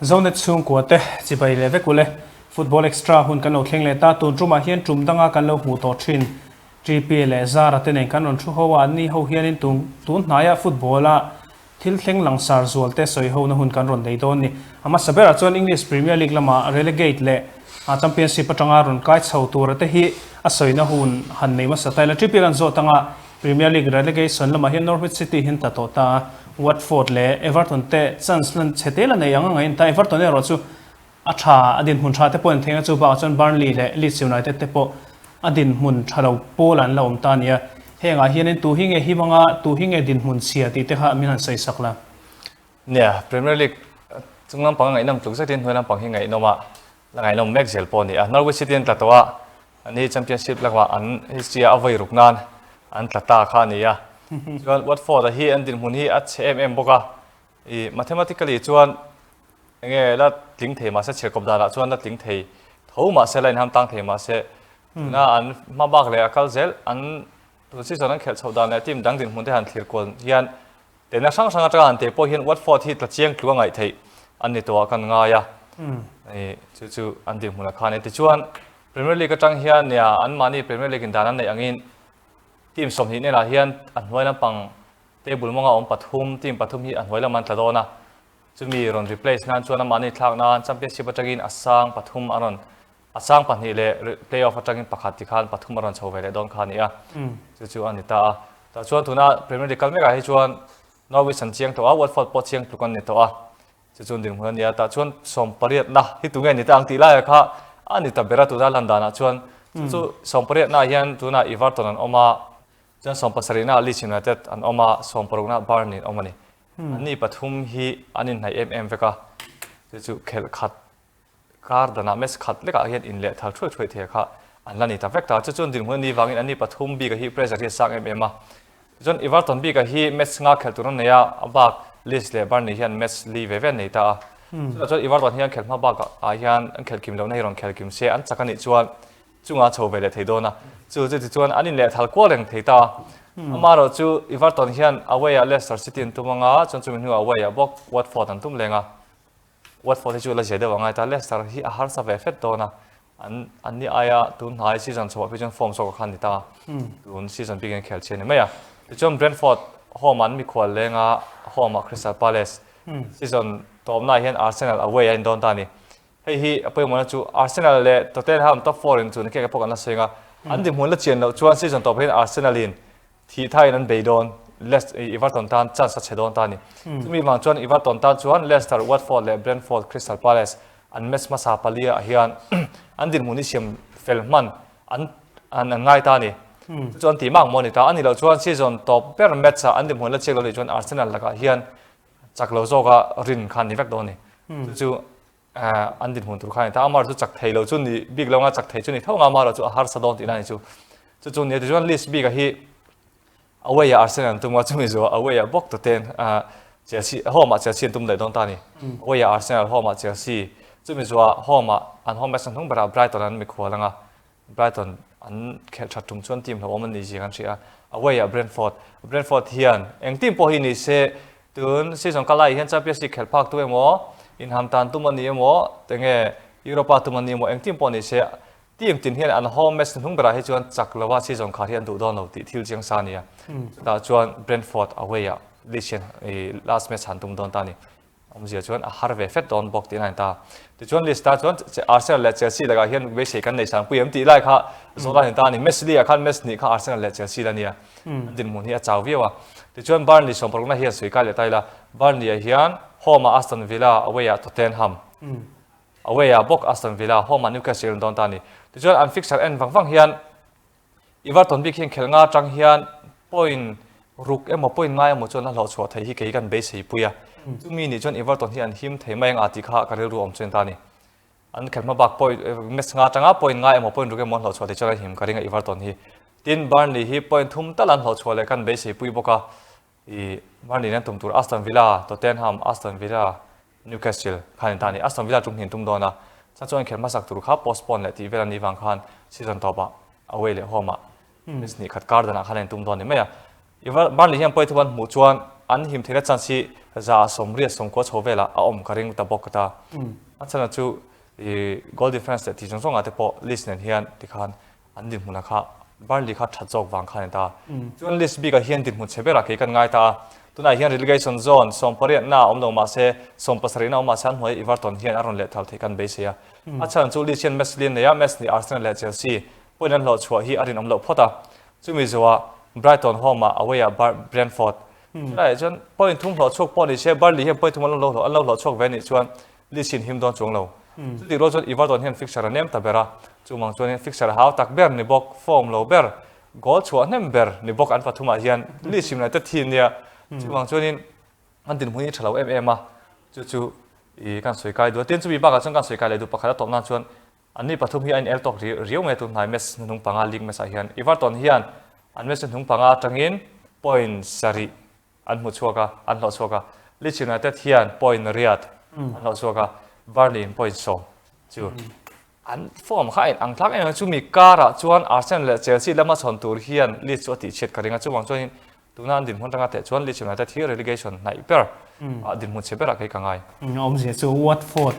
Zonet chhungkua te chibai leh vek ule. Football Extra hun kan lo thleng leh ta. Tun tumah hian tum danga kan lo hmuh tawh thin. TP leh Zara te nen kan rawn thu ho a, anni ho hianin tun tun hnaia football a thil thleng langsar zual te sawi hona hun kan rawn nei dawn ni. A hmasa berah chuan English Premier League lama relegate leh Championship atanga rawn kai chho tura te hi a sawina hun han nei hmasa ta ila. TP kan zawt anga Premier League relegation lamah hian Norwich City hian ta tawh ta a, Watford leh Everton te chance lan chhe tel a nei ang a ngaih a ni ta. Everton erawh chu A tha, a dinhmun tha te pawh an theng a, chu bakah chuan Burnley leh Leeds United te pawh a dinhmun tha lo pawl an la awm ta a ni a. Hengah hianin tu hi nge him anga, tu hi nge dinhmun chhia tih te kha min han sawi sak la. Nia, Premier League chung lampang a ngaihnawm tluk zetin hnuai lampang hi ngaihnawm a, la ngaihnawm mek zel pawh a ni a. Norwich City an tla tawh a, an hi Championship lakah an history ah a vawi ruk nan an tla ta kha a ni a. Chuan Watford-a hi an dinhmun hi a chhe em em bawk a, I mathematically chuan enge la tling thei mahse chhiarkawp danah chuan la tling thei tho mahse la inham tang thei mahse tuna an hma bak leh a kal zel an tun season an khelh chhoh dan leh team dang dinhmun te han thlir kual hian tehna hrang hrang atanga han teh pawh hian Watford hi tla chiang tluk a ngaih theih an ni tawh ah kan ngai a i chu chu an dinhmun a khan e tichuan Premier League atang hian nia anmahni Premier League in dan an neih angin team 20 hnenah hian a hnuai lampang Table mawnga awm pathum, team pathum hi a hnuai lam an tla dawn a, chumi rawn replace nan chuan amahni thlak nan Championship atangin a sang pathum a rawn, a sang pahnih leh play-off atangin pakhat ti khan pathum a rawn chho ve leh dawn kha a ni a, chu chu a ni ta a. Tah chuan tuna Premier League kal mekah hi chuan Norwich an chiang tawh a, Watford pawh chiang tluk an ni tawh a, chu chu dinhmun a ni a. Tah chuan sawmpariatna hi tunge ni ta ang tih laiah kha a ni ta ber a tuna lan danah chuan chu chu sawmpariatnaah hian tunah Everton an awm a, Chuan sawmpasarihnaah Leeds United an awm a, sawmparuknaah Burnley an awm a ni. Anni pathum hi an inhnaih em em vek a, chu chu khelh khat kar danah match khat lekah hian inleh thal thuai thuai thei kha an la ni ta vek ta. Chu chuan dinhmun a nih vangin anni pathum bika hi pressure hi a sang em em a. Tichuan Everton bika hi match nga khelh tur an nei a, a bak Leeds leh Burnley hian match li ve ve an nei ta a. Chutah chuan Everton hian khelh hma bakah hian an khelh kim lohna hi rawn khelh kim se an chak a nih chuan chungah a chho ve leh thei dawn a, chu chu tichuan an inlehthal kual reng thei ta a. Amaherawh chu Everton hian away ah Leicester City an tum anga, chuan chumi hnuah away ah bawk Watford an tum leng a. Watford hi chu la zia deuh a ngai ta, Leicester hi a harsa ve fet dawn a, an an ni aia tun hnai season chhoah phei chuan form zawk a khan ni ta a, tun season bikin an khel chhian ni mai a. Tichuan Brentford home ah an mikhual leng a, home ah Crystal Palace season tawpnaah hian Arsenal away a indawn ta a ni. Hei hi a pawimawhna chu Arsenal leh Tottenham top four in chu nakek pawh kan la sawi ang a, an dinhmun la chian loh chuan season tawp hian Arsenal in thih thaiin an bei dawn, Leicester Everton tan chance a chhe dawn ta a ni. Chumi vang chuan Everton tan chuan Leicester, Watford leh Brentford, Crystal Palace an match hmasa palia ah hian an dinhmun hi siam fel hman an an an ngai ta a ni. Chu chu an tih mak maw a ni ta. A nih loh chuan season tawp ber match ah an dinhmun la chiak lo nih chuan Arsenal lakah hian chak lo zawka rin khan ni vek dawn a ni. Chu chu an dinhmun tur kha a ni ta. Amar chu chak thei lo chu ni bik lo anga chak thei chu ni tho anga Amar chu a harsa dawn tihna a ni chu. Chu chu nia tichuan list bik a hi away ah Arsenal an tum a chumi zuah away ah bawk tuten Chelsea home ah Chelsea an tum daih dawn ta a ni. Away ah Arsenal home ah Chelsea chumi zuah home ah an home match hnung berah Brighton an mikhual anga Brighton an khelh that tum chuan team hlauhawm an nih zia kan hria a, away ah Brentford. Brentford hian eng team pawh hi ni se tun season kal laiah hian Champions League khelh phak tu emaw, inham tan tum a ni emaw, enge Europa tum a ni emaw, eng team pawh ni se team tin hian an home match hnung berah hi chuan chak lova season khar hi an duh dawn lo tih thil chiang sa a ni a. Chutah chuan Brentford away ah Leeds hian last match han tum dawn ta a ni. Awmzia chuan a har ve fet dawn bawk tih a ni ta. Tichuan list ah chuan Arsenal leh Chelsea lakah hian beisei kan nei sangpui em tih lai kha zawh a ni ta a ni. Match li ah khan match hnih kha Arsenal leh Chelsea la nia. An dinhmun hi a chau viau a. Tichuan Burnley sawmparukna hian sawi kai leh ta ila. Burnley ah hian home ah Aston Villa, away ah Tottenham. Away ah bawk Aston Villa, home ah Newcastle an dawn ta a ni. Tichuan an fixture en vang vang hian Everton bik hian khelh nga atang hian point ruk emaw point ngai emaw chuan a hlawh chhuah theih hi kei kan beisei pui a. Chumi nih chuan Everton hi an him thei mai ang a tih kha ka rilru awm chuan ta a ni. An khelh hma bak point match nga atanga point ngai emaw point ruk emaw an hlawh chhuah theih chuan an him ka ring a Everton hi. Tin Burnley hi point thum tal an hlawh chhuah leh kan beisei pui bawk a. I Burnley in an tum tur Aston Villa, Tottenham, Aston Villa, Newcastle khan in ta a ni. Aston Villa tum hi an tum dawn a, chhan chuan khelh hmasak tur kha postpone leh tih vel a nih vang khan season tawpah away leh home ah match hnih khat kar danah khan an tum dawn ni mai a. Burnley hian point thu an hmuh chuan an him theihna chance hi 180 90 chho velah a awm ka ring ta bawk ta. A chhan chu i goal difference leh tih zawng zawngah te pawh Leeds nen hian tikhan an dinhmunah kha Burnley kha that zawk vang kha a ni ta. Chuan Leeds bikah hian dinhmun chhe berah kei kan ngai ta a, tunah hian relegation zone sawmpariatna a awm lo mahse sawmpasarihna awm mahse an hnuai Everton hian a rawn lehthal theih kan beisei a. A chhan chu Leeds hian match lian nei a, match nih Arsenal leh Chelsea point an hlawh chhuah hi a rinawm loh phawt a. Chumi zawhah Brighton home-ah away-ah Brentford chulaiah chuan point thum hlawh chhuak pawh ni se Burnley hian point thum an lo hlawh chhuak ve a nih chuan Leeds in him dawn chuang lo. Chutih rual chuan Everton hian fixture a nem ta ber a, chumang chuanin fixture a hau tak ber ni bawk, form lo ber, goal chhuah hnem ber ni bawk an pathumah hian Leeds United hi nia. Chumang chuanin an dinhmun hi tha lo em em a, chu chu i kan sawi kai duh a. Tin, chumi bakah chuan kan sawi kai leh duh pakhat a tawp nan chuan anni pathum hi a in el tawk riau mai a tun hnai match hnuhnung panga league match ah hian Everton hian an match hnuhnung panga atangin point sarih an hmu chhuak a, an hlawh chhuak a. Leeds United hian point riat an hlawh chhuak a, Burnley in point 10 chu an form kha a in ang tlak em em a, chumi karah chuan Arsenal leh Chelsea lama chhawn tur hian Leeds chu a tihchhiat ka ring a, chuvang chuanin tuna an dinhmun atanga teh chuan Leeds United hi relegation hnaih ber ah dinhmun chhe berah kei ka ngai. Awmzia chu Watford,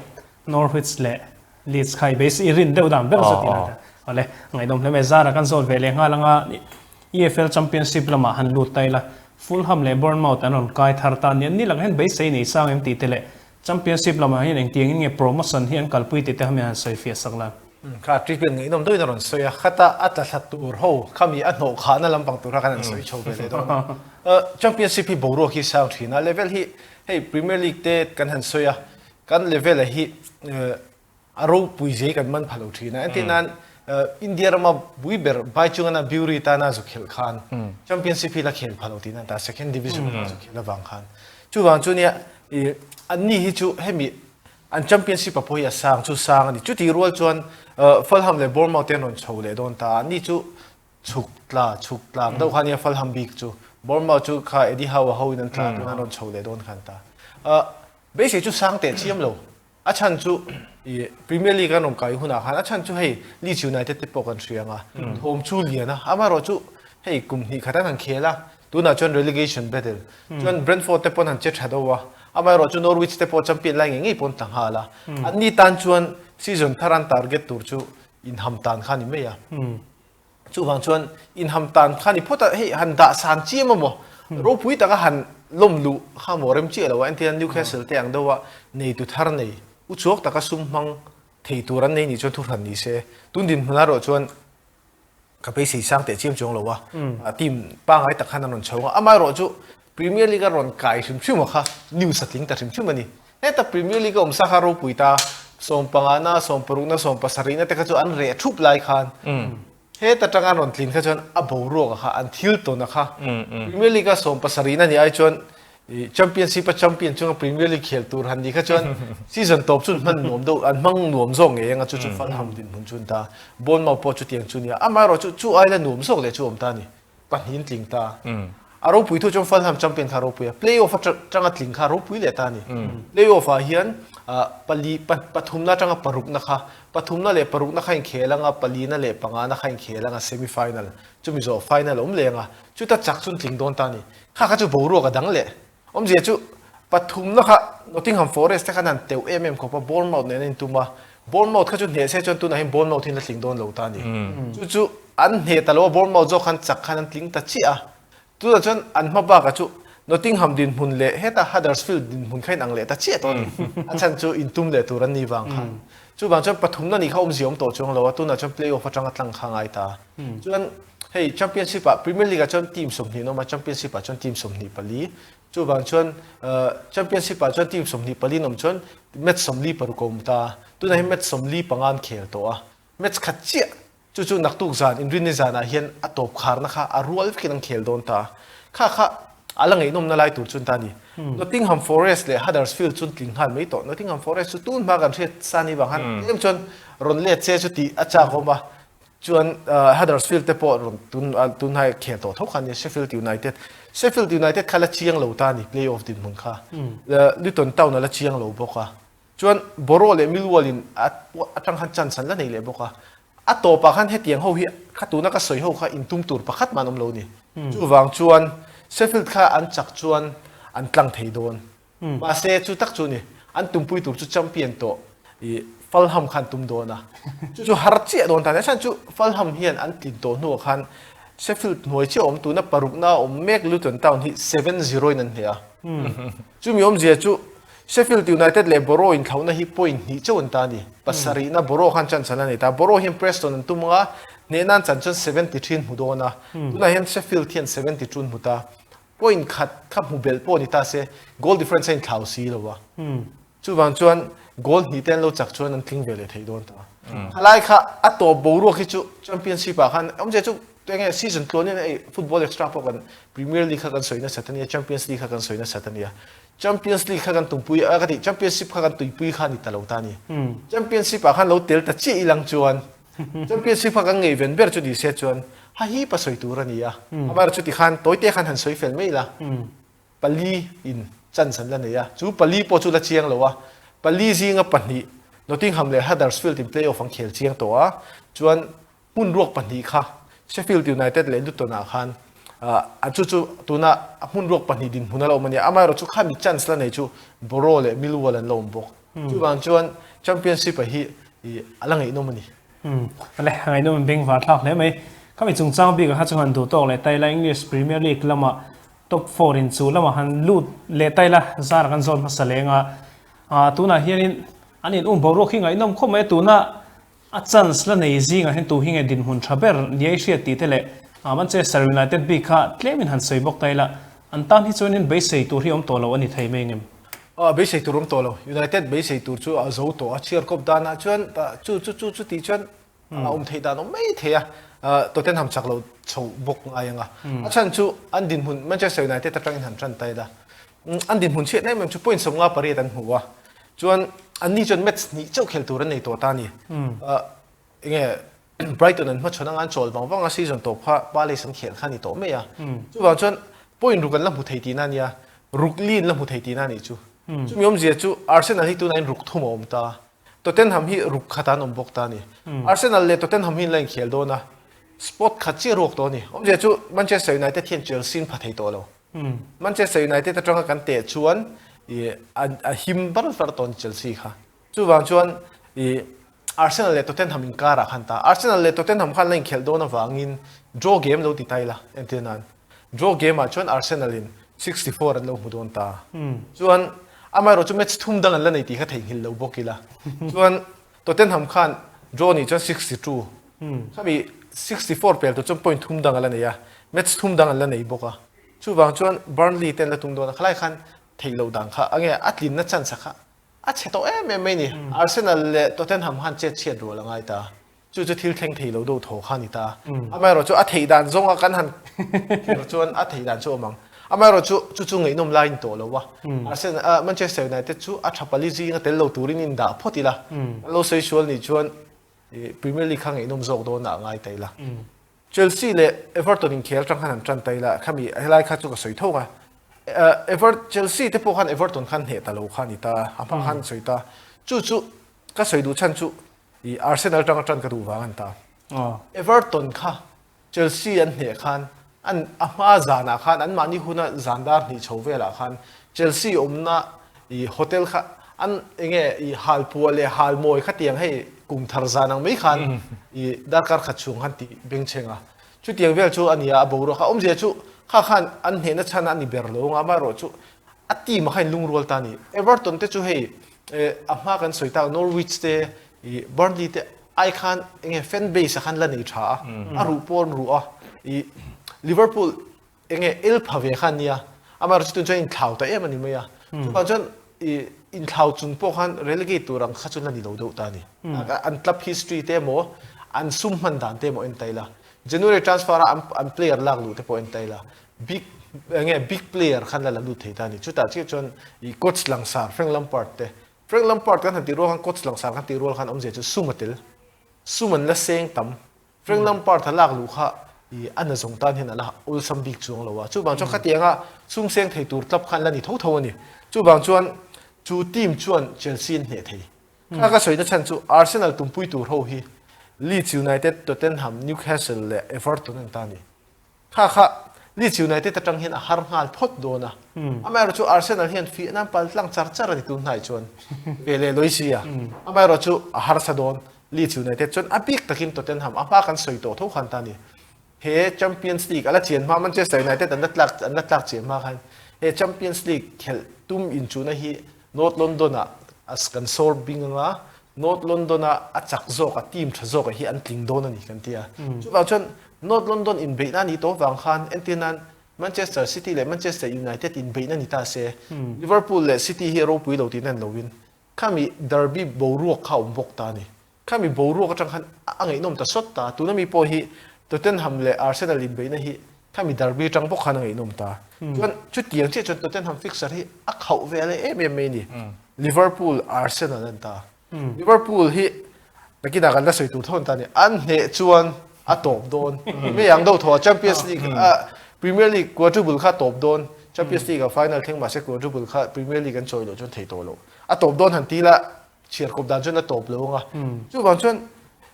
Norwich leh Leeds kha i base i rin deuh dan ber chu tih lai ta. Awle, ngaihdawm hle mai. Zara kan zawt ve leh nghal anga EFL Championship lamah han lut ta ila, Fulham leh Bournemouth an rawn kai thar ta nia. Ni lakah hian beisei nei sang em tih te leh Championship lamah hian engtiangin nge promotion hi an kalpui tih te kha mi han sawi fiah sak la. Kha treatment ngaihnawm deuhin a rawn sawi a, khata a tla thla tur ho khami a hnawh khahna lampang tur kha kan han sawi chho ve leh dawn a. Championship hi boruak hi sang thin a, level hi hei Premier League te kan han sawi a, Kan level a hi a ropui zia hi kan man pha lo thin a. Entir nan India rama bui ber Baichungana Biuri tana zu khelh khan Championship hi la khel pha lo tih nan ta second division a zu khelh avang khan. Chuvang chu nia anni hi chu hemi an Championship a pawh hi a sang chu sang a ni. Chutih rual chuan Fulham leh Bournemouth te an rawn chho leh dawn ta a. Anni chu chhuk tla chhuk tlang deuh kha nia Fulham bik chu. Bournemouth chu kha Eddie Howe a hoin an tla tun an rawn chho leh dawn khan ta. Beisei chu sang teh chiam lo. A chhan chu i Premier League an rawn kai hunah khan a chhan chu hei Leeds United te pawh kan hria ang a, thawm chu lian a, amaherawh chu hei kum hnih khat an han khel a, tunah chuan relegation battle chuan Brentford te pawn han che tha deuh a, amaherawh chu Norwich te pawh champion lai ngei ngei pawn ta nghal a, anni tan chuan season thar an target tur chu inham tan kha a ni mai a. Chuvang chuan inham tan kha ni phawt a, hei han dah san chiam a maw? Ropui taka han lawm luh kha maw rem chiah lo a, entirna Newcastle te ang deuha neitu thar nei, uchuak taka sum hmang thei tur an nei nih chuan thuhran ni se. Tun dinhmun erawh chuan ka beisei sang teh chiam chuang lo a, team pangngai tak khan an rawn chho ang a, amaherawhchu Premier League a rawn kai hrim hrim a kha news a tling ta hrim hrim a ni. Heta Premier League a awm sa kha ropui ta, sawmpangana, sawmparukna, sawmpasarihna te kha chu an reh thup lai khan heta tanga an rawn tlin kha chuan a boruak a kha, an thil tawn a kha. Premier League a sawmpasarihna ni ai chuan Championship a champion chunga Premier League khel tur han ni kha chuan season tawp chu an hman nuam deuh, an hmang nuam zawk ngei ang a, chu chu Fulham dinhmun chu an ta. Bournemouth pawh chutiang chu nia, amaherawhchu chu aila nuam zawk leh chu a awm ta a ni. Pahnih an tling ta. A ropui thu chuan Fulham champion kha a ropui a, play-off atanga tling kha a ropui leh ta a ni. Play-off ah hian pali pathumna atanga parukna kha, pathumna leh parukna kha inkhel anga, palina leh pangana kha inkhel anga semi-final, chumi zawh final a awm leh anga, chuta chak chu an tling dawn ta a ni. Kha kha chu boruak a dang leh. Awmzia chu pathumna kha Nottingham Forest te khan an teuh em em khawp a, Bournemouth nen an intum a, Bournemouth kha chu hneh se chuan tunah hian Bournemouth hian a tling dawn lo ta a ni. Chu chu an hneh ta lo a, Bournemouth zawk khan chak khan an tling ta chiah a. Tunah chuan an hma bakah chu Nottingham dinhmun leh heta Huddersfield dinhmun kha inang leh ta chiah tawh a ni. A chhan chu intum leh tur an ni vang khan. Chuvang chuan pathumna nih kha awmzia awm tawh chuang lo a, tunah chuan play-off atanga tlang kha a ngai ta. Chuan hei Championship ah Premier League ah chuan team 20 an awm a, Championship ah chuan team 24. Chuvang chuan Championship ah chuan team 24 an awm chuan match 46 a awm ta. Tunah hian match 45 an khel tawh a, match khat chiah Chu chu naktuk zan inrinni zanah hian a tawp kharna kha a rual vekin an khel dawn ta. Kha kha a la ngaihnawmna lai tur chuan ta a ni. Nottingham Forest leh Huddersfield chuan tling nghal mai tawh. Nottingham Forest chu tun hma kan hriat sa ni vang khan tlem chuan rawn let che chu tih a chak awm a. Chuan Huddersfield te pawh rawn tun tun hmai khel tawh tho kha a ni. Sheffield United Sheffield United kha la chiang lo ta a ni play off dinhmun kha. Luton Town a la chiang lo bawk a. Chuan Borough leh Millwall in atang khan chance an la nei leh bawk a. A tawpah khan hetiang ho hi kha tuna ka sawi ho kha intum tur pakhat mah an awm lo ni. Chuvang chuan Sheffield kha an chak chuan an tlang thei dawn. Mahse chu tak chu ni, an tumpui tur chu champion tawh i Fulham khan tum dawn a, chu chu har chiah dawn ta nia. Chhan chu Fulham hian an tlin tawh hnuah khan Sheffield hnuai chiah awm tuna parukna awm mek Luton Town hi 7-0 in an hneh a. Chumi awmzia chu Sheffield United leh Borough inthlauhna hi point hnih chauh an ta a ni. Pasarihna Borough khan chance an la nei ta. Borough hian Preston an tum anga, hnehna an chan chuan 73 an hmu dawn a. Tunah hian Sheffield hian 72 an hmu ta. Point khat kha hmu belh pawh ni ta se, goal difference a inthlau si lo a. Chuvang chuan goal hnih te an lo chak chuan an tling ve leh thei dawn ta. Khalai kha a tawp boruak hi chu Championship ah khan awmzia chu enge season tluanin hei football extra pawh kan Premier League kha kan sawi nasat a nia, Champions League kha kan sawi nasat a nia. Champions League kha kan tumpui a ka tih Championship kha kan tuipui kha a ni ta lo ta a ni. Championship ah khan lo tel ta chiah ilang chuan Championship kha kan ngaihven ber chu ni se chuan ha hi pa sawi tur a ni a. Amaherawhchu chu tikhan tawite khan han sawi fel mai la. Pali in chance an la nei a, chu pali pawh chu la chiang lo a. Pali zinga pahnih Nottingham leh Huddersfield in play-off an khel chiang tawh a, chuan hmun ruak pahnih kha Sheffield United leh Luton ah khan a chu chu tuna hmun ruak pahnih dinhmun a la awm a nia. Amaherawhchu khami chance la nei chu Borough leh Millwall an la awm bawk. Chuvang chuan Championship-a hi a la ngaihnawm a ni. Awle, a ngaihnawm in bengvar thlak hle mai. Khami chungchang bikah kha chu han duh tawk leh ta ila English Premier League lamah top four in chu lamah han lut leh ta ila zar kan zawn hmasa leng a. Tunah hianin an in um boruak hi ngaihnawm khawp mai a, tuna A chance la nei zingah hian tu hi nge dinhmun tha ber nia i hriat tih te leh Manchester United bik kha tlemin han sawi bawk ta ila, an tan hi chuanin beisei tur hi awm tawh lo a ni thei mai ngem? Aw, beisei tur awm tawh lo. United beisei tur chu a zo tawh a, chhiar kawp danah chuan chu chu chu chutih chuan a awm theih dan awm mai thei a, Tottenham chak lo chho bawk ngai ang a. A chhan chu an dinhmun Manchester United atangin han tan ta ila, an dinhmun chhiat em em chu point 58 an hmu a, Chuan anni chuan match hnih chauh khel tur an nei tawh ta a ni. Enge Brighton an hmachhawn anga an chawl vang vang a season tawp kha Palace an khel kha a ni tawh mai a. Chuvang chuan point ruk an la hmu thei tihna a nia, ruk li an la hmu thei tihna a nih chu. Chumi awmzia chu Arsenal hi tunah in ruk thum a awm ta. Tottenham hi ruk khat an awm bawk ta a ni. Arsenal leh Tottenham hi an la inkhel dawn a, spot khat chiah ruak tawh a ni. Awmzia chu Manchester United hian Chelsea an pha thei tawh lo. Manchester United atanga kan teh chuan a him bar var tawh a ni Chelsea kha. Chuvang chuan Arsenal leh Tottenham inkarah khan ta. Arsenal leh Tottenham khan la inkhelh dawn avangin draw game lo ti ta ila entir nan. Draw game ah chuan Arsenal in 64 an lo hmu dawn ta. Chuan amaherawh chu match thum dang an la nei tih kha theihnghilh lo bawk ila. Chuan Tottenham khan draw nih chuan 62, khami 64 pel tur chuan point thum dang a la nei a, match thum dang an la nei bawk a. Chuvang chuan Burnley te an la tum dawn a, khalai khan theih loh dan kha enge a tlinna chance a kha a chhe tawh em em mai ni. Arsenal leh Tottenham khan chet chhiat rual a ngai ta. Chu chu thil thleng thei lo deuh thaw kha a ni ta. Amaherawhchu a theih dan zawnga kan han thlir chuan a theih dan chu a awm ang. Amaherawhchu chu chu ngaihnawm lai in tawh lo a, Arsenal Manchester United chu a tha pali zinga tel lo turin in dah phawt ila, an lo sawi sual nih chuan Premier League kha ngaihnawm zawk dawn ah ngai ta ila. Chelsea leh Everton inkhel atang khan an tan ta ila, khami helai kha chu ka sawi tho a. Ever Chelsea te pawh khan Everton khan hneh ta lo kha a ni ta, a hma khan sawi ta. Chu chu ka sawi duh chhan chu Arsenal atanga tan ka duh vang a ni ta. Everton kha Chelsea an hneh khan an a hma zanah khan anmahni huna zan dar hnih chho velah khan Chelsea awmna i hotel kha an enge i halpuah leh halmawi kha tiang hei kum thar zan ang mai khan i darkar khat chhung khan tih bengchheng a. Chutiang vel chu a ni a, a boruak a awmzia chu kha khan an hnehna chhan a ni ber lo ang a, amaherawh chu a team ah khan lungrual ta a ni. Everton te chu hei a hma kan sawi tak Norwich te i Burnley te ai khan enge fan base ah khan la nei tha a, a ruh pawh an ruh a, i Liverpool enge el pha ve khan nia, amaherawhchu tun chuan inthlau ta em a ni mai a, chuvang chuan i inthlau chung pawh khan relegate tur ang kha chu la ni lo deuh ta a ni. An club history te emaw an sum hman dan te emaw en ta ila, January transfer a an player lak luh te pawh en ta ila, big enge big player khan la la lut thei ta a ni. Chutah chiah chuan i coach langsar Frank Lampard te Frank Lampard kan han tih rual khan coach langsar kan tih rual khan awmzia chu sum a tel. Sum an la seng tam. Frank Lampard a lak luh kha i a na zawng tan hian a la awlsam bik chuang lo a. Chuvang chuan khatianga sum seng thei tur club khan la ni tho tho a ni. Chuvang chuan chu team chuan Chelsea an hneh thei. Kha ka sawina chhan chu Arsenal tumpui tur ho hi Leeds United, Tottenham, Newcastle leh Everton an ta a ni. Kha kha. Leeds United atang hian a har nghal phawt dawn a. Amaherawhchu Arsenal hian fiah nan pal tlang char char a ni tun hnai chuan ve leh lawi si a. Amaherawhchu a harsa dawn Leeds United chuan a bik takin Tottenham a hma kan sawi tawh tho khan ta a ni. He Champions League a la chian hma Manchester United an la tlak an la tlak chian hma khan he Champions League khelh tum inchuhna hi North London ah a kan sawr bing anga North London a a chak zawk a team tha zawk ah hi an tling dawn a ni kan ti a. Chuvang chuan North London inbeihna a nih tawh vang khan entir nan Manchester City leh Manchester United inbeihna ni ta se Liverpool leh City hi a ropui lo tihna ni loin khami derby boruak kha a awm bawk ta a ni. Khami boruak atang khan a ngaihnawm ta sawt ta. Tuna mi pawh hi Tottenham leh Arsenal inbeihna hi khami derby atang bawk khan a ngaihnawm ta. Chuan chutiang chiah chuan Tottenham fixture hi a khauh ve leh em em mai a ni. Liverpool, Arsenal an ta. Liverpool hi nakinah kan la sawi tur tho an ta a ni. An hneh chuan a tawp dawn. Mai ang deuh thaw a Champions League a Premier League quadruple kha a tawp dawn. Champions League a final thleng mahse quadruple kha Premier League an chawi loh chuan thei tawh lo. A tawp dawn han ti la Chhiar kawp dan chuan a tawp lo ang a. Chuvang chuan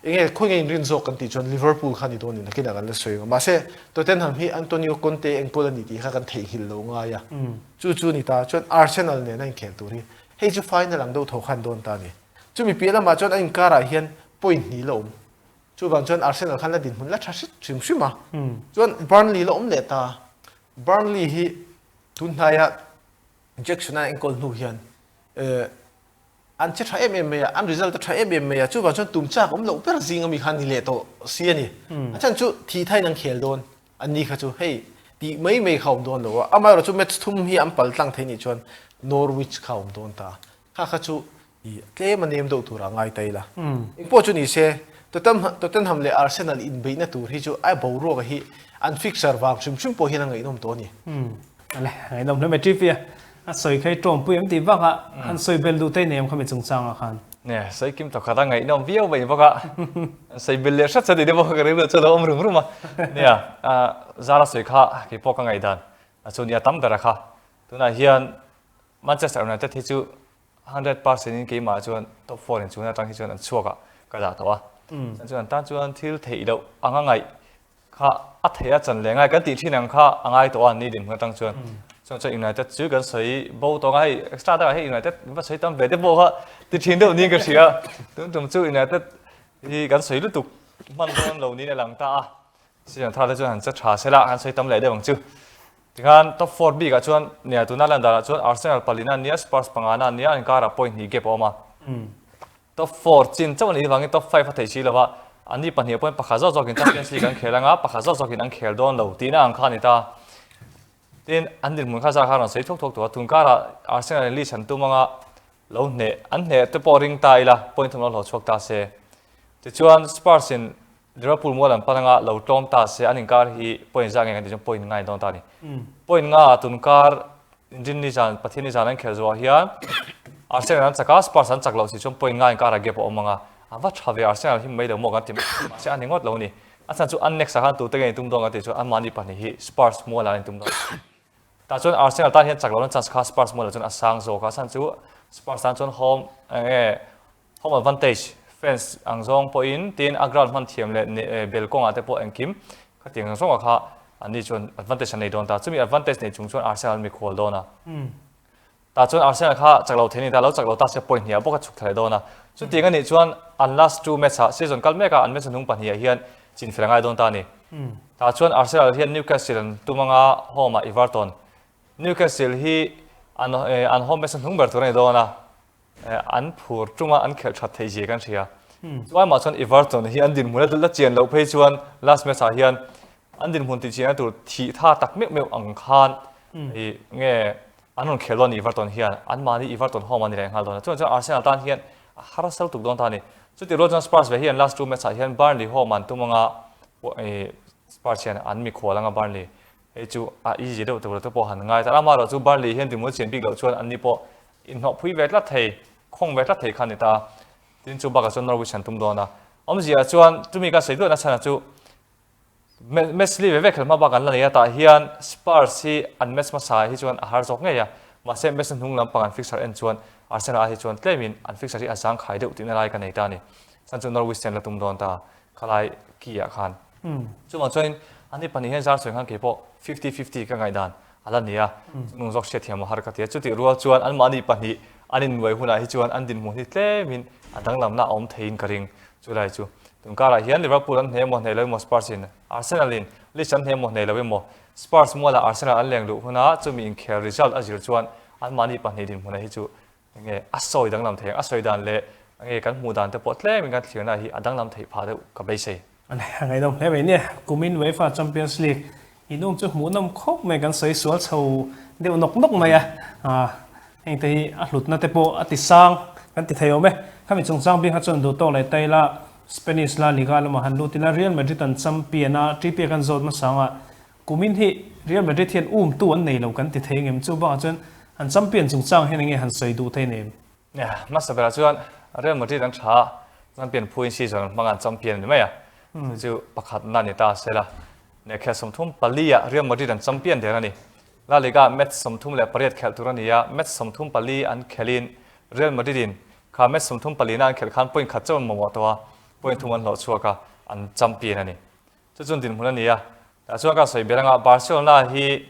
enge khawi nge inrin zawk kan tih chuan Liverpool kha ni dawn in nakinah kan la sawi ang a. Mahse Tottenham hi Antonio Conte enkawl a ni tih kha kan theihnghilh lo ngai a. Chu chu ni ta chuan Arsenal nen a inkhel tur hi hei chu final ang deuh tho khan dawn ta a ni. Chumi piah lamah chuan a inkarah hian point hnih la awm. Chuvang chuan Arsenal khan la dinhmun la tha hrit hrim hrim a. Chuan Burnley la awm leh ta. Burnley hi tunhnaia Jackson a enkawl hnu hian an che tha em em mai a, an result a tha em em mai a, chuvang chuan tum chak awm loh ber zing ami kha ni leh tawh si a ni. A chhan chu thih thain an khel dawn, an ni kha chu hei tih mai mai kha awm dawn lo a, amaherawh chu match thum hi an pal tlang thei nih chuan Norwich kha awm dawn ta, kha kha chu i tlem a nem deuh tur a ngai ta ila. Engpawh chu ni se, Tottenham leh Arsenal inbeihna tur hi chu a boruak hi an fixture vang hrim hrim pawh hian a ngaihnawm tawh a ni. Ale, ngaihnawm hle mai TP a. A sawi kha i tawmpui em tih bakah han sawi bel duh te nei em khami chungchangah khan. Nia, sawi kim tawk khat a ngaihnawm viau mai bawk a. Sawi bel leh hret hret tih te pawh ka rilru chu a lo awm rum rum a. Nia, Zara sawi kha kei pawh ka ngaihdan a chu nia tam ber a kha. Tunah hian Manchester United hi chu 100% in keimah chuan top 4 in chungin atang hi chuan an chhuak ah ka dah tawh a. Chuan chuan an tan chuan thil theih loh anga ngaih kha a theih a chan leh ngai kan tih thin ang kha a ngai tawh a ni dinhmun atang chuan. Chuan chuan United chu kan sawi bo tawh ang a, hei extra takah hei United va sawi tam ve te pawh kha ti thin deuh niin ka hria. Tun tum chu United hi kan sawi lutuk hman dawn lo niin a lang ta a. Season thar te chuan han che tha sela kan sawi tam leh deuh ang chu. Tikhan top 4 bikah chuan nia tuna lan danah chuan Arsenal palina an nia, Spurs pangana an nia, an inkarah point hnih gap a awm a. Top 4 chin chauh a nih avangin top 5 a theih si lova, anni pahnih pawhin pakhat zawk zawkin Champions League an khel anga, pakhat zawk zawkin an khel dawn lo tihna ang kha a ni ta. Tin, an dinhmun kha zar kha a rawn sawi thuak thuak tawh a, tunkarah Arsenal in Leeds an tum anga lo hneh, an hneh te pawh ring ta ila, point thum lo hlawh chhuak ta se. Tichuan Spurs in Liverpool mual an pan anga lo tlawm ta se an inkar hi point zah nge kan tih chuan point nga in dawn ta a ni. Point nga ah tunkar Inrinni zan Pathianni zan an khelh zuah hian Arsenal an chak a, Spurs an chak loh si chuan point nga inkar ah gap a awm ang a, a va tha ve Arsenal hi mai lo maw kan ti mai mahse a ni ngawt lo a ni. A chhan chu an next ah khan tute nge in tum dawn kan tih chuan anmahni pahnih hi Spurs mual ah an intum dawn. Tah chuan Arsenal tan hian chak lohna chance kha Spurs mual ah chuan a sang zawk a, a chhan chu Spurs tan chuan home enge Home advantage, fans ang zawng pawhin tin a ground hman thiam leh bel kawngah te pawh engkim khatiang ang zawngah kha anni chuan advantage an nei dawn ta. Chumi advantage nei chung chuan Arsenal an mikhual dawn a. Tah chuan Arsenal kha chak lo thei a ni ta, lo chak lo ta se point hniah bawk a chhuk thla leh dawn a. Chutiang a nih chuan an last two match ah season kal mek a an match hnung pahnihah hian chinfel a ngai dawn ta a ni. Tah chuan Arsenal hian Newcastle an tum anga home ah Everton. Newcastle hi an an home match hnung ber tur a ni dawn a. An phur tuma an khelh that theih zia kan hria. Chuai mah chuan Everton hi an dinhmun a la chian loh phei chuan last match ah hian an dinhmun tih chianna tur thih tha tak meuh meuh ang khan i nge an rawn khel dawn Everton hian anmahni Everton home an ni leh nghal dawn a. Chuan chuan Arsenal tan hian a harsal tuk dawn ta a ni. Chutih rual chuan Spurs ve hi an last two match ah hian Burnley home an tum anga i Spurs hian an mikhual anga Burnley hei chu a easy deuh tur te pawh han ngai ta. Amaherawh chu Burnley hian dinhmun chian bik loh chuan anni pawh Inhnawhpui ve tlat thei, khawng ve tlat thei kha a ni ta. Tin chu bakah chuan Norwich an tum dawn a. Awmzia chuan chumi ka sawi duahna chhanah chu match li ve ve khelh hma bak an la nei a, tah hian Spurs hi an match hmasa hi chuan a har zawk ngei a, mahse match hnung lampang an fixture en chuan Arsenal ah hi chuan tlemin an fixture hi a zangkhai deuh tihna lai ka nei ta a ni. Chhan chu Norwich te an la tum dawn ta khalai key ah khan. Chuvang chuanin. Ani pahnih hian Zarsawi khan keipawh fifty fifty ka ngaihdan a la ni a, chungnung zawk hriatthiam a har ka ti a. Chutih rual chuan anmahni pahnih an innuai hunah hi chuan an dinhmun hi tlemin a danglamna a awm theiin ka ring. Chulai chu tunkarah hian Liverpool an hne emaw hneh lo emaw Spurs in Arsenal in Leeds an hne emaw hneh lo emaw Spurs mualah Arsenal an leng luh huna chumi inkhel result a zir chuan anmahni pahnih dinhmunah hi chu Enge a sawi danglam thei ang? A sawi dan leh enge kan hmuh dan te pawh tlemin kan thlirna hi a danglam theih phah deuh ka beisei. A ngaihnawm hle mai nia. Kumin UEFA Champions League inum chu hmuhnawm khawp mai kan sawi sual chho deuh nawk nawk mai a. Heng te hi a hlutna te pawh a ti sang kan ti thei awm e. Khami chungchang bik kha chuan duh tawk leh ta ila Spanish La Liga lamah han lut ila Real Madrid an champion a, TP kan zawt hmasa anga Kumin hi Real Madrid hian umtu an nei lo kan ti thei ngem chu bakah chuan an champion chungchang hian enge han sawi duh thei nem? Hmasa berah chuan Real Madrid an tha a, champion phuin season an hmang a an champion a ni mai a, chu chu pakhatna a ni ta se la. Lehkha 34 ah Real Madrid an champion der a ni. La Liga ah match 38 khelh tur a ni a, match 34 an khelhin Real Madrid in kha match 34 na an khelh khan point khat chauh an mamawh tawh a, point thum an hlawh chhuak a, an champion a ni. Chu chuan dinhmun a ni a, tah chuan ka sawi ber anga Barcelona hi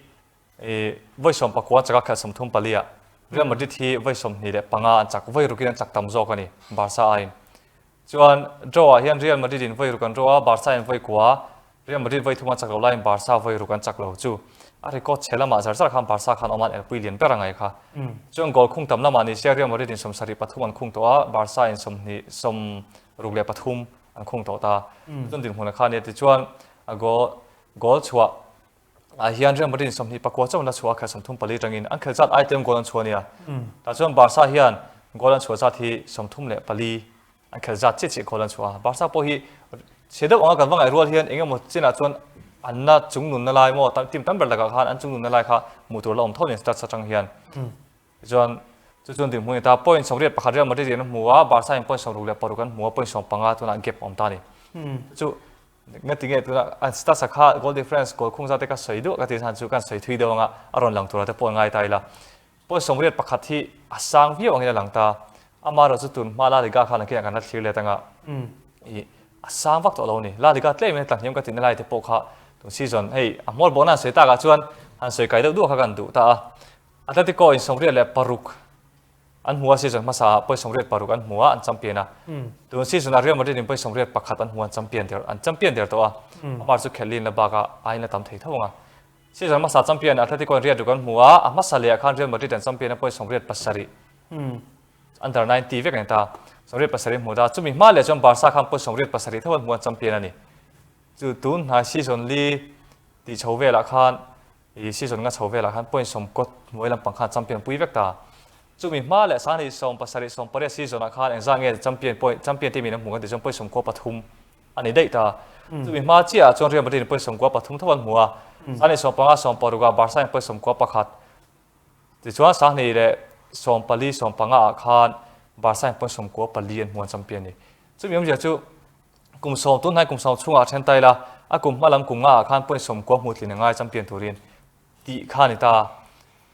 vawi 19 an chak a khelh 34 ah Real Madrid hi vawi 25 an chak, vawi rukin an chak tam zawk a ni Barca aiin. Chuan draw ah hian Real Madrid in vawi ruk an draw a, Barca in vawi kua, Real Madrid vawi thum an chak loh laiin Barca vawi ruk an chak lo chu a record chhe lamah zar zar khan Barca khan awm a an elpui lian ber a ngai kha. Chuan goal khung tam lamah ni se Real Madrid in 73 an khung tawh a, Barca in 20 63 an khung tawh ta. Chuan dinhmun a kha nia tichuan a goal goal chhuah ah hian Real Madrid in 29 chauh an la chhuah a khelh 34 tangin an khelh zat ai tlem goal an chhuah ania. Tah chuan Barca hian goal an chhuah zat hi 34 an khelh zat chiah chiah goal an chhuah a. Barca pawh hi chhe deuh anga kan va ngaih rual hian eng emaw chinah chuan an la chungnunna lai maw team tam ber lakah khan an chungnunna lai kha hmuh tur la awm tho nen stats atang hian. Tichuan, chu chuan dinhmun a ni ta. Point 81 Real Madrid in an hmu a, Barca in point 66 an hmu a, point 15 tunah gap a awm ta a ni. Chu ngati nge tunah an stats a kha goal difference goal khung zate ka sawi duah ka tih chhan chu kan sawi thui deuh anga a rawn lang tura te pawh an ngai ta ila. Point 81 hi a sang viau angin a lang ta. Amaherawh chu tun hma La Liga khan nakinah kan la thlir let anga i a sang vak tawh lo a ni. La Liga tlemin a tlahniam ka tihna lai te pawh kha tun season hei a hmawr bawhna an sawi takah chuan han sawi kai deuh duah kha kan duh ta a. Atletico in 86 an hmu a, season hmasa ah pawi 86 an hmu a, an champion a. Tun season ah Real Madrid in pawi 81 an hmu a, an champion der, an champion der tawh a. Amar chu khelh lin la bak a, aiin a tam thei tho ang a. Season hmasa champion Atletico in riat ruk an hmu a, a hmasa leh ah khan Real Madrid an champion a pawi 87 under 90 vek a ni ta. 87 an hmu ta. Chumi hma leh chuan Barca khan pawi 87 tho an hmu a, an champion a ni. Chu tun hnai season li tih chho velah khan I season nga chho velah khan point sawm kawt hnuai lampang khan champion pui vek ta. Chumi hma leh sanghnih 70 18 season ah khan engzah nge champion point champion team in an hmu kan tih chuan point 13 a ni daih ta. Chumi hma chiah ah chuan Real Madrid in point 13 tho an hmu a. Sanghnih 15 16 ah Barca in point 11 tichuan sanghnih leh 14 15 ah khan Barca in point 94 an hmu an champion ni. Chumi awmzia chu Kum sawm tunhnai kum sawm chhungah a then ta ila, a kum hma lam kum ngaah khan point 90 hmuh tlin a ngai champion turin tih kha a ni ta.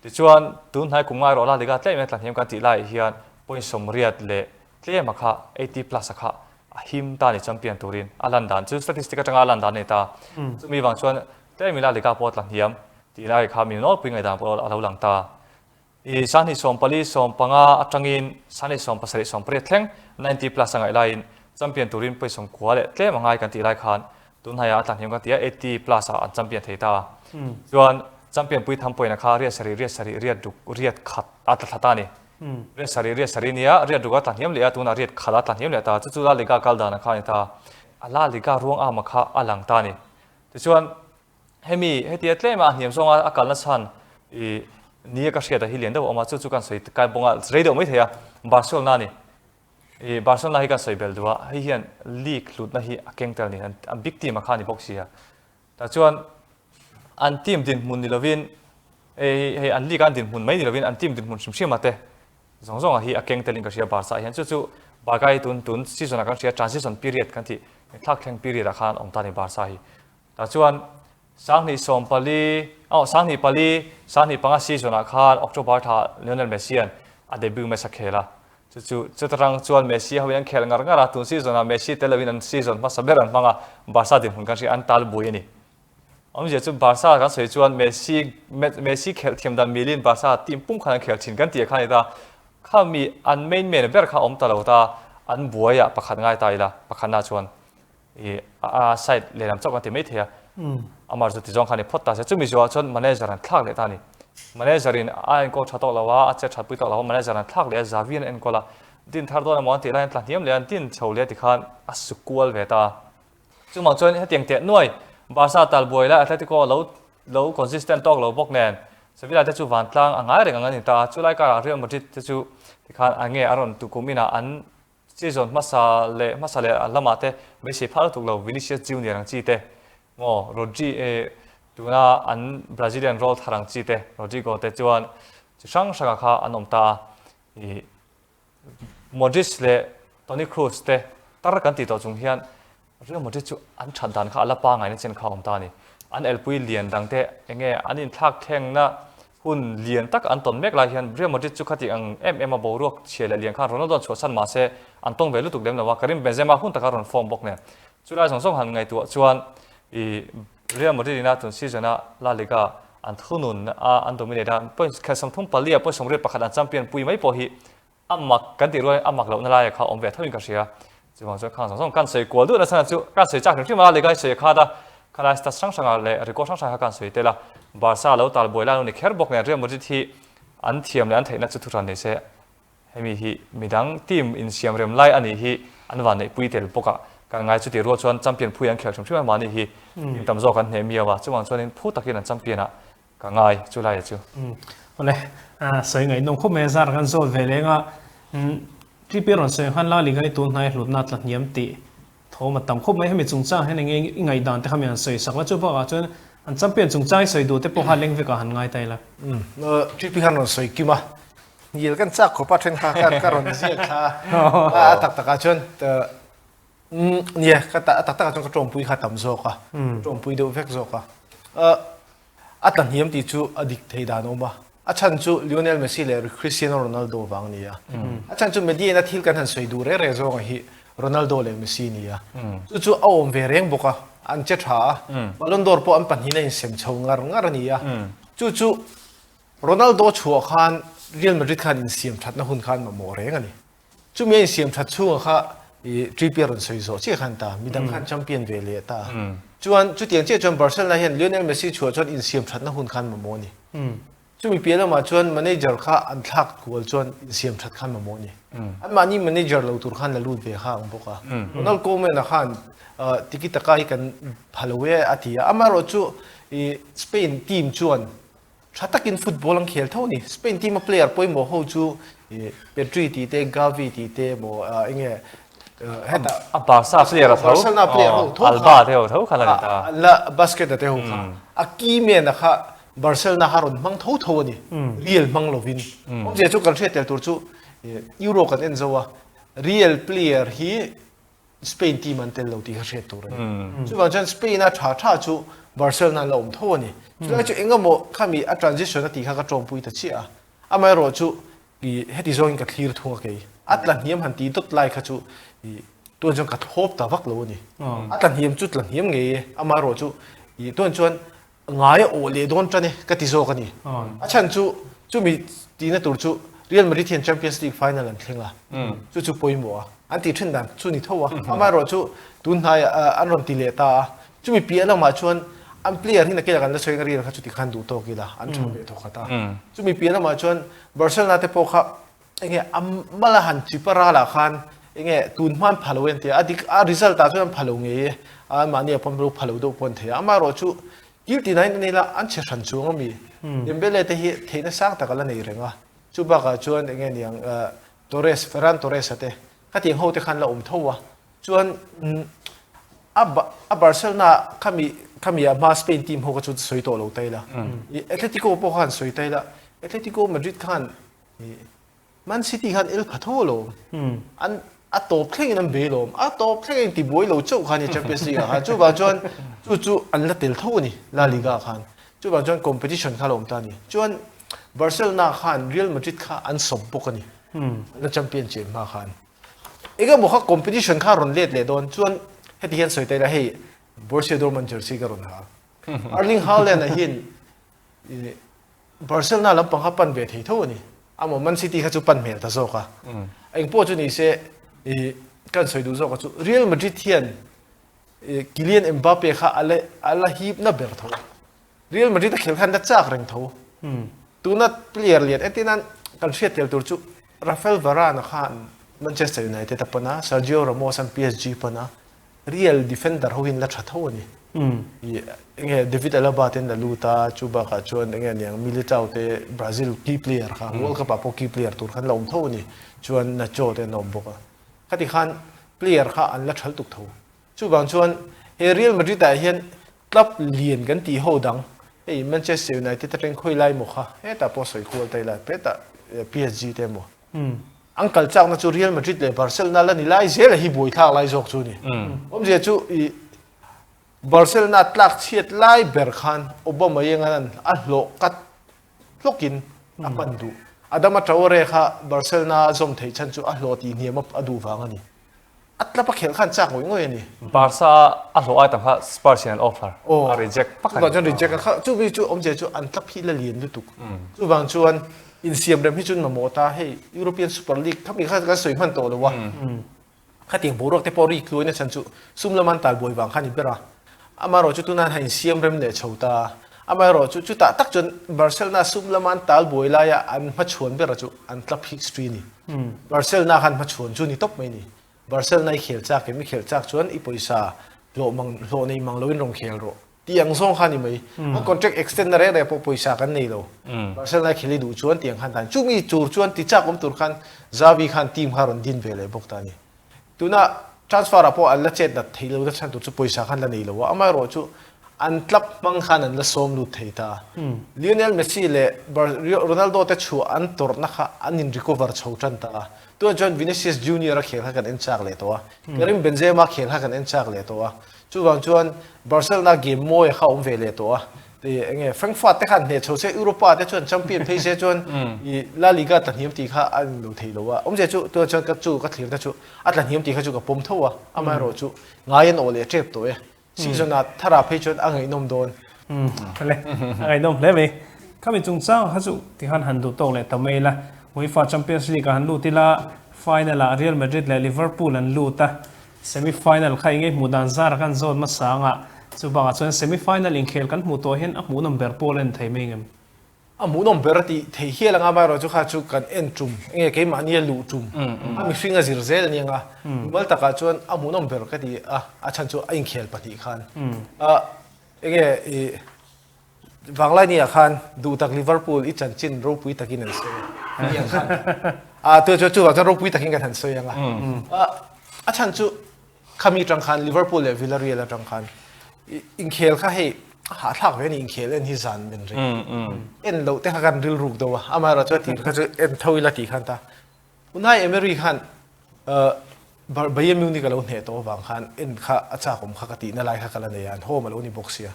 Tichuan, tunhnai kum ngai erawh La Liga tlem in a tlahniam kan tih laiah hian point 80 leh tlema kha 80 plus a kha a him ta a ni champion turin a lan dan chu statistic atanga a lan dan a ni ta. Chumi vang chuan tlemin La Liga pawh a tlahniam tih lai kha mi nawlpui ngaihdan pawh a lo lang ta. I sanghnih 14 15 atangin sanghnih 17 18 thleng 90 plus a ngaih laiin champion turin pawi 90 leh tlem a ngai kan tih lai khan tunhnaiah a tlahniam kan ti a 80 plus ah an champion thei ta. Chuan champion pui tham pawina kha riat sarih riat sarih riat ruk riat khat a tla thla ta a ni. Riat sarih riat sarih nia riat ruk a tlahniam leh a tunah riat khat a tlahniam leh ta chu chu La Liga kal dan a kha a ni ta. A La Liga ruang ama kha a lang ta a ni. Tichuan Hemi hetia tlema a hniam zawnga a kalna chhan i nia ka hriat a hi lian deuh a awm a, chu chu kan sawi kai bawng a, rei deuh mai thei a, Barcelona a ni. I Barcelona hi kan sawi bel duh a, hei hian league hlutna hi a keng tel a ni, an big team a kha a ni bawk si a. Tah chuan an team dinhmun ni lovin hei hei an league a an dinhmun mai ni lovin an team dinhmun hrim hrim a te zawng zawng a hi a keng telin ka hria Barca ah hian chu chu Barca hi tun tun season ah kan hria transition period kan tih thlakthleng period ah khan awm ta a ni Barca hi. Tah chuan 2014 aw 24 25 season ah khan October thla Lionel Messi an a debut match a khel a, chu chu chuta tang chuan Messi ho in an khel ngar ngar a, tun season ah Messi tel loin an season hmasa ber an hmang a, Barca dinhmun kan hria an tal bui a ni. Awmzia chu Barca kan sawi chuan Messi Messi khelh thiam dan milin Barca team pum khan an khel thin kan tih kha a ni ta. Kha mi an main man ber kha awm ta lo ta, an buai ah pakhat ngai ta ila, pakhatna chuan i a side lehlam chauh kan ti mai thei a. Amah chu tizawng kha a ni phawt ta se. Chumi zawhah chuan manager an thlak leh ta a ni. Manager in a enkawl tha tawk lo a, a che that pui tawk lo a, manager an thlak leh a, Xavi an enkawl a. Din thar dawn emaw an tih laiin tla hniam leh a, din chho leh tikhan a su kual ve ta a. Chumah chuan hetiang teh nuai Barca tal buai lai Atletico lo lo consistent tawk lo bawk nen Sevilla te chu vantlang a ngai reng ang a ni ta a, chulai karah Real Madrid te chu tikhan a nge a rawn tukum inah an season hmasa leh hmasa leh lamah te beisei phah lutuk lo Vinicius Junior ang chi te maw Rodri eh tuna an Brazilian rawl thar ang chi te Rodrigo te chuan chi hrang hrangah kha an awm ta a ih Modric leh Toni Kroos te tar kan tih tawh chung hian Real Madrid chu an that dan kha a la pangaina chen kha a awm ta a ni. An elpui lian dang te eng nge an inthlak thlengna hun lian tak an tawn mek lai hian Real Madrid chu khati ang em em a boruak chhia leh lian khan Ronaldo an chhuahsan mah se an tawng ve lutuk lem lo a, Karim Benzema hun taka rawn form bawk nen. Chulai zawng zawng han ngaihtuah chuan ih Real Madrid ina tun season a La Liga an thunun a an dominate a, point khelh 34 ah point 81 an champion pui mai pawh hi a mak kan tih rualin a mak lohna laia kha awm ve tho in ka hria. Chuvang chuan khang zawng zawng kan sawi kual duh nasa chu kan sawi chak hrim hrim a La Liga hi sawi a khat a, khalai stats hrang hrangah leh record hrang hrang kha kan sawi tel a, Barca lo tal buai lai lo ni kher bawk nen Real Madrid hi an thiam leh an theihna chu thuhran ni se. Hemi hi midang team insiam rem lai a nih hi an van neihpui tel bawk a, kan ngai chutih rual chuan champion phui an khel hrim hrim a, mahni hi team tam zawk an hneh miau a, chuvang chuanin phu takin an champion ah ka ngai chu laia chu. Awle, sawi ngaihnawm khawp mai a, zar kan zawt ve leng a, TP rawn sawi ang khan La Liga hi tun hnai hlutna tla hniam tih Thawm a tam khawp mai, hemi chungchang hian enge i ngaihdan te kha mi han sawi sak la, chu bakah chuan an champion chungchang i sawi duh te pawh kha leng vekah han ngai ta ila. TP khan rawn sawi kim a, hnial kan chak khawp a then kha ka rawn ziak thla a, a tak takah chuan nia ka a tak takah chuan ka tawngpui kha tam zawk a, tawngpui deuh vek zawk a. A tla hniam tih chu a dik thei dan a awm a, a chhan chu Lionel Messi leh Cristiano Ronaldo vang a ni a. A chhan chu media-in a thil kan han sawi duh reng reng zawng hi Ronaldo leh Messi a ni a. Chu chu a awm ve reng bawk a, an che tha a, Ballon d'Or pawh an pahnihin a insem chho ngar ngar a ni a. Chu chu Ronaldo chhuah khan Real Madrid khan insiam thatna hun khan mamawh reng a ni. Chumi a insiam that chhunga kha i Trippier rawn sawi zawh chiah khan ta, midang khan champion ve leh ta. Chuan chutiang chiah chuan Barcelona hian Lionel Messi chhuah chuan insiam thatna hun khan mamawh a ni. Chumi piah lamah chuan manager kha an thlak kual chuan insiam that khan mamawh a ni. Anmahni manager lo tur khan la lut ve kha ang bawk a. Ronald Koeman-a khan tiki taka hi kan pha lo e a ti a, amaherawhchu i Spain team chuan Tha takin football an khel tho ni. Spain team a player pawimawh ho chu Pedri tih te, Gavi tih te emaw enge hetah A Barca player a tho. Barcelona player ho tho kha. Alba te ho tho kha la ni ta. An la Busquets a te ho kha. A key man a kha Barcelona kha rawn hmang tho tho a ni. Real hmang lovin. Awmzia chu kan hriat tel tur chu Euro kan en zo a, Real player hi Spain team an tel lo tih kha hriat tur a ni. Chuvang chuan Spain a tha tha chu Barcelona an la awm tho a ni. Chulai chu engemaw khami a transition a tih kha ka tawngpui ta chiah a. Amaherawh chu i heti zawngin ka thlir thung a kei. A tla hniam han tih dawt lai kha chu i tuan chuan ka thlawp ta vak lo a ni. A tla hniam chu tla hniam ngei e. Amaherawh chu i tuan chuan ngai a awh leh dawn tan e ka ti zawk a ni. A chhan chu chumi tihna tur chu Real Madrid hian Champions League final an thleng a, chu chu pawimawh a, an tih thin dan chu ni tho a. Amaherawh chu tun hnaiah an rawn ti leh ta a, chumi piah lamah chuan an player hi nakinah kan la sawi ang Real kha chuti khan duh tawk ila an tha ve thawkhat a. Chumi piah lamah chuan Barcelona te pawh kha enge a mala han chip a ralah khan enge tun hma an pha lo en tia a dik a result ah chuan an pha lo ngei e a mahni ah pawh an lo pha lo deuh pawh an thei a amaherawh chu kil tina in an ila an chhe hran chuang ami Dembele te hi theihna sang tak a la nei reng a chu bakah chuan enge niang Torres Ferran Torres a te khatiang ho te khan la awm tho a chuan a a Barcelona khami khami a hma Spain team ho kha chu sawi tawh lo ta ila Atletico pawh khan sawi ta ila Atletico Madrid khan Man City khan el pha tho alawm. An a tawp thlengin an bei alawm. A tawp thlengin ti buai lo chauh kha ni Champions League ah khan. Chuvang chuan chu chu an la tel tho a ni La Liga ah khan. Chuvang chuan competition kha a la awm ta a ni. Chuan Barcelona khan Real Madrid kha an sawp bawk a ni. An la champion chian hma khan. Engemaw kha competition kha a rawn let leh dawn. Chuan heti hian sawi ta ila hei Borussia Dortmund jersey ka rawn ha. Erling Haaland-a hian Barcelona lampang kha pan ve thei tho a ni. Amaw Man City kha chu pan hmel ta zawk a. Eng pawh chu ni se kan sawi duh zawk a chu Real Madrid hian Kylian Mbappe kha a la a la hip na ber tho. Real Madrid a khel khan la chak reng tho. Tuna player lian entir nan kan hriat tel tur chu Raphael Varane khan Manchester United a pan a, Sergio Ramos an PSG pan a, Real defender ho hian la tha tho a ni. Enge David Alaba ten la lut a, chu bakah chuan enge aniang Militao te Brazil key player kha World Cup ah pawh key player tur khan la awm tho a ni. Chuan Nacho te an awm bawk a. Khati khan player kha an la thal tuk tho. Chuvang chuan he Real Madrid ah hian club lian kan tih ho dang hei Manchester United atang khawi lai maw kha hetah pawh sawi kual ta ila hetah PSG te emaw an kal chakna chu Real Madrid leh Barcelona la ni lai zel a hi buaithlak lai zawk chu a ni. Awmzia chu i Barcelona tlak chhiat lai ber khan Aubameyang an a hlawh kat hlawkin a hman duh. Adama Traore kha Barcelona a zawm theih chhan chu a hlawh tih hniam a duh vang a ni. A tlap a khelh khan chak ngawih ngawih a ni. Barca a hlawh ai tam kha Spurs hian an offer a reject pak a ni. Chuvang chuan reject a kha chumi chu awmzia chu an tlap hi la lian lutuk. Chuvang chuan insiam rem hi chuan mamawh ta hei European Super League khami kha kan sawi hman tawh lo a. Khatiang boruak te pawh rik tluaina chhan chu sum lama an talbuai vang kha a ni ber a. Amaherawh chu tuna han insiam rem leh chho ta. Amaherawh chu chutah tak chuan Barcelona sum lama an talbuai laia an hmachhuan bera chu an club history a ni. Barcelona khan hmachhuan chu ni tawp mai a ni. Barcelona i khel chak em? I khel chak chuan i pawisa hlawh mang hlawh nei mang loin rawn khel rawh tih ang zawng kha a ni mai. An contract extend na reng reng pawh pawisa kan nei lo. Barcelona i khel i duh chuan tiang khan tan. Chumi tur chuan ti chak awm tur khan Xavi khan team kha rawn din ve leh bawk ta a ni. Tuna transfer ah pawh an la chet nat thei lo na chhan tur chu pawisa khan la nei lo a, amaherawh chu an club hmang khan an la sawm lut thei ta. Lionel Messi leh Ronaldo te chhuah an tawrhna kha an in recover chho tan ta a, tunah chuan Vinicius Junior a khel kha kan en chak leh tawh a, Karim Benzema khel kha kan en chak leh tawh a, chuvang chuan Barcelona game mawi kha a awm ve leh tawh a, Ti enge Frankfurt te khan hneh chho se Europa te chuan champion phei se chuan i La Liga tla hniam tih kha a in lo thei lo a. Awmzia chu tunah chuan ka chu ka thlir na chu a tla hniam tih kha chu ka pawm tho a. Amaherawh chu ngai an awh leh tep tawh e. Season ah thar ah phei chuan a ngaihnawm dawn. Hle a ngaihnawm hle mai. Khami chungchang kha chu tikhan han duh tawk leh ta mai ila. UEFA Champions League ah han lut ila final ah Real Madrid leh Liverpool an lut a. Semi final kha enge hmuh dan zar kan zawn hmasa anga chubangah chuan semi final inkhel kan hmuh tawh hian a hmuhnawm ber pawl a en thei mai ngem? A hmuhnawm ber a tih thei hial anga amaherawh chu kha chu kan en tum enge keimahni a luh tum a mihring a zir zel aniang a mumal takah chuan a hmuhnawm ber ka ti a a chhan chu a inkhel pahnih khan a enge i Vanglaini-ah khan duhtak Liverpool i chanchin ropui takin an sawi a. Ni ang khan. A tu chu chuvang chuan ropui takin kan han sawi ang a. A chhan chu khami atang khan Liverpool leh Villarreal atang khan inkhel kha hei hahthlak ve a ni inkhel en hi zan men reng. En loh te kha kan rilruk deuh a. Amaherawhchu a tir kha chu en tho ila tih khan ta. Unai Emery khan Bayern Munich a lo hneh tawh avang khan en kha a chakawm kha ka tihna lai kha ka la nei a, an home a lo ni bawk sia.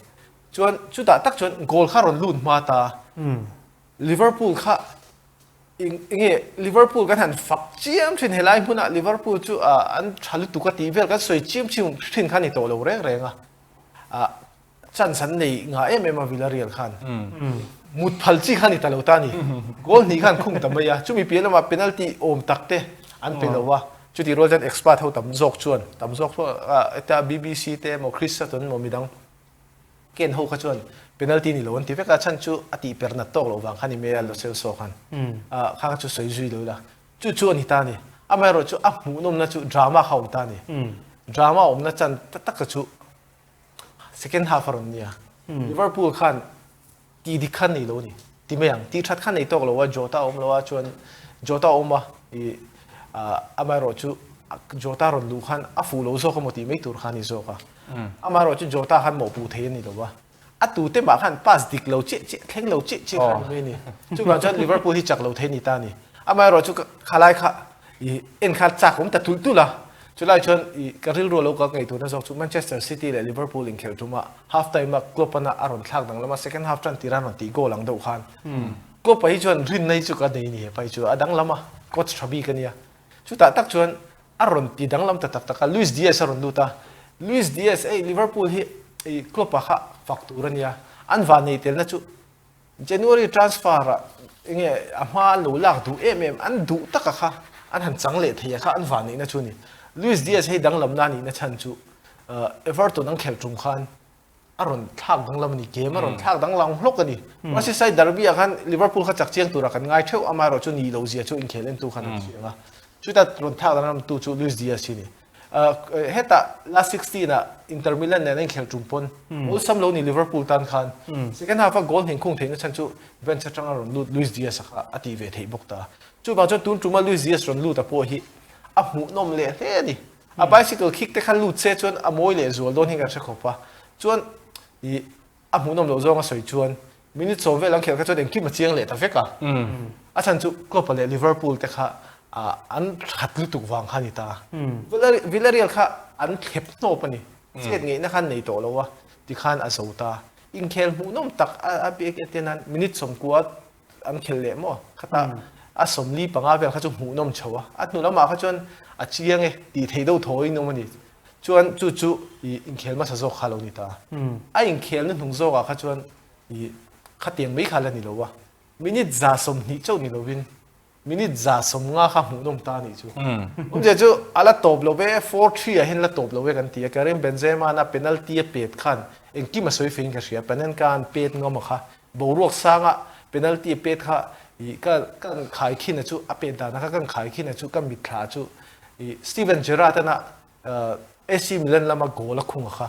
Chuan chutah tak chuan goal kha rawn lut hma ta. Liverpool kha enge Liverpool kan han fak chiam thin helai hmunah Liverpool chu an tha lutuk a tih vel kan sawi chiam chiam thin kha ni tawh lo reng reng a. Chance an nei ngah em em a Villarreal khan. Mut phal chi kha ni ta lo ta ni. Goal hnih khan khung ta mai a. Chumi piah lamah penalty awm tak te an pe lo a. Chutih rual chuan expert ho tam zawk chuan tam zawk chuan BBC te emaw Chris Sutton emaw midang Ken ho kha chuan penalty ni lo an ti vek a, chhan chu a tih per nat tawk loh vang kha ni mai a Lo Celso khan kha kha chu sawi zui lo ila chu chu a ni ta a ni. Amaherawh chu a hmuhnawmna chu drama kha a awm ta a ni. Drama awmna chan tak kha chu second half a rawn nia. Liverpool khan Tih dik kha nei lo a ni. Ti mai ang. Tih that kha nei tawk lo a, Jota a awm lo a, chuan Jota a awm a, ih amaherawh chu Jota rawn luh khan a fuh lo zawk emaw tih mai tur kha a ni zawk a. Amaherawh chu Jota khan mawhpuh thei a ni lo a. A tute mah khan pass dik lo chiah chiah, thleng lo chiah chiah kha a ni mai a ni. Chuvang chuan Liverpool hi chak lo thei a ni ta a ni. Amaherawh chu khalai kha ih en kha chak awm ta tulh tulh a. Chulai chuan ih ka rilru a lo kal ngaihtuahna zawk chu Manchester City leh Liverpool inkhelh tumah half time a Klopp ana a rawn thlak danglam a, second half tan tirah an rawn tih goal ang deuh khan Klopp a hi chuan rinna hi chu ka nei a ni hepa hi chu a danglam a, coach tha bik a nia. Chutah tak chuan a rawn ti danglam ta tak tak a, Luis Diaz a rawn lut a, Luis Diaz ei Liverpool hi ih Klopp a kha. fak tur a nia. An vannei telna chu January transfer ah enge a hma an lo lak duh em em, an duh taka kha an han chang leh thei a kha an vanneihna chu a ni. Luis Diaz hei danglamna a nihna chhan chu Everton an khelh tum khan a rawn thlak danglam a ni, game a rawn thlak danglam hlawk a ni. Merseyside derby ah khan Liverpool kha chak chiang tura kan ngai theuh, amaherawh chu nih loh zia chu inkhel entu khan an hria ang a. Chuta rawn thlak danglam tu chu Luis Diaz hi a ni. Hetah last 16 ah Inter Milan nen a inkhel tum pawn awlsam lo ni Liverpool tan khan second half a goal hnin khung theihna chhan chu bench atanga rawn lut Luis Diaz a kha a tih ve theih bawk ta. Chuvang chuan tun tuma Luis Diaz rawn lut a pawh hi a hmuhnawm leh hle a ni. A bicycle kick te kha lut se chuan a mawi leh zual dawn hi kan hre khawp a. Chuan ih a hmuhnawm loh zawng a sawi chuan minute sawm vel an khelh kha chuan engkim a chiang leh ta vek a. A chhan chu Klopp-a leh Liverpool te kha an that lutuk vang kha a ni ta. Villarreal kha an thlep hnawp a ni. Chet ngeihna kha an nei tawh lo a, tikhan a zo ta. Inkhel hmuhnawm tak a bik atan hian minute 90 an khelh leh maw? Khatah a 45 vel kha chu hmuhnawm chho a, a hnu lamah kha chuan a chiang e tih theih deuh thaw in awm a ni. Chuan chu chu ih inkhel hmasa zawk kha a lo ni ta. A inkhel na hnung zawkah kha chuan ih khatiang mai kha la ni lo a, minute 120 chauh ni lovin minute 150 kha hmuhnawm ta a nih chu. Awmzia chu a la tawp lo ve, 4-3 ah hian la tawp lo ve kan ti a, Karim Benzema-na penalty a pet khan engkim a sawi feiin ka hria, Panenka-a'n pet ngam a kha Boruak sanga penalty a pet kha ih ka kan khai khin a chu a pet dan kha kan khai khin a chu ka mitthla chu ih Steven Gerrard ana AC Milan lama goal a khung a kha.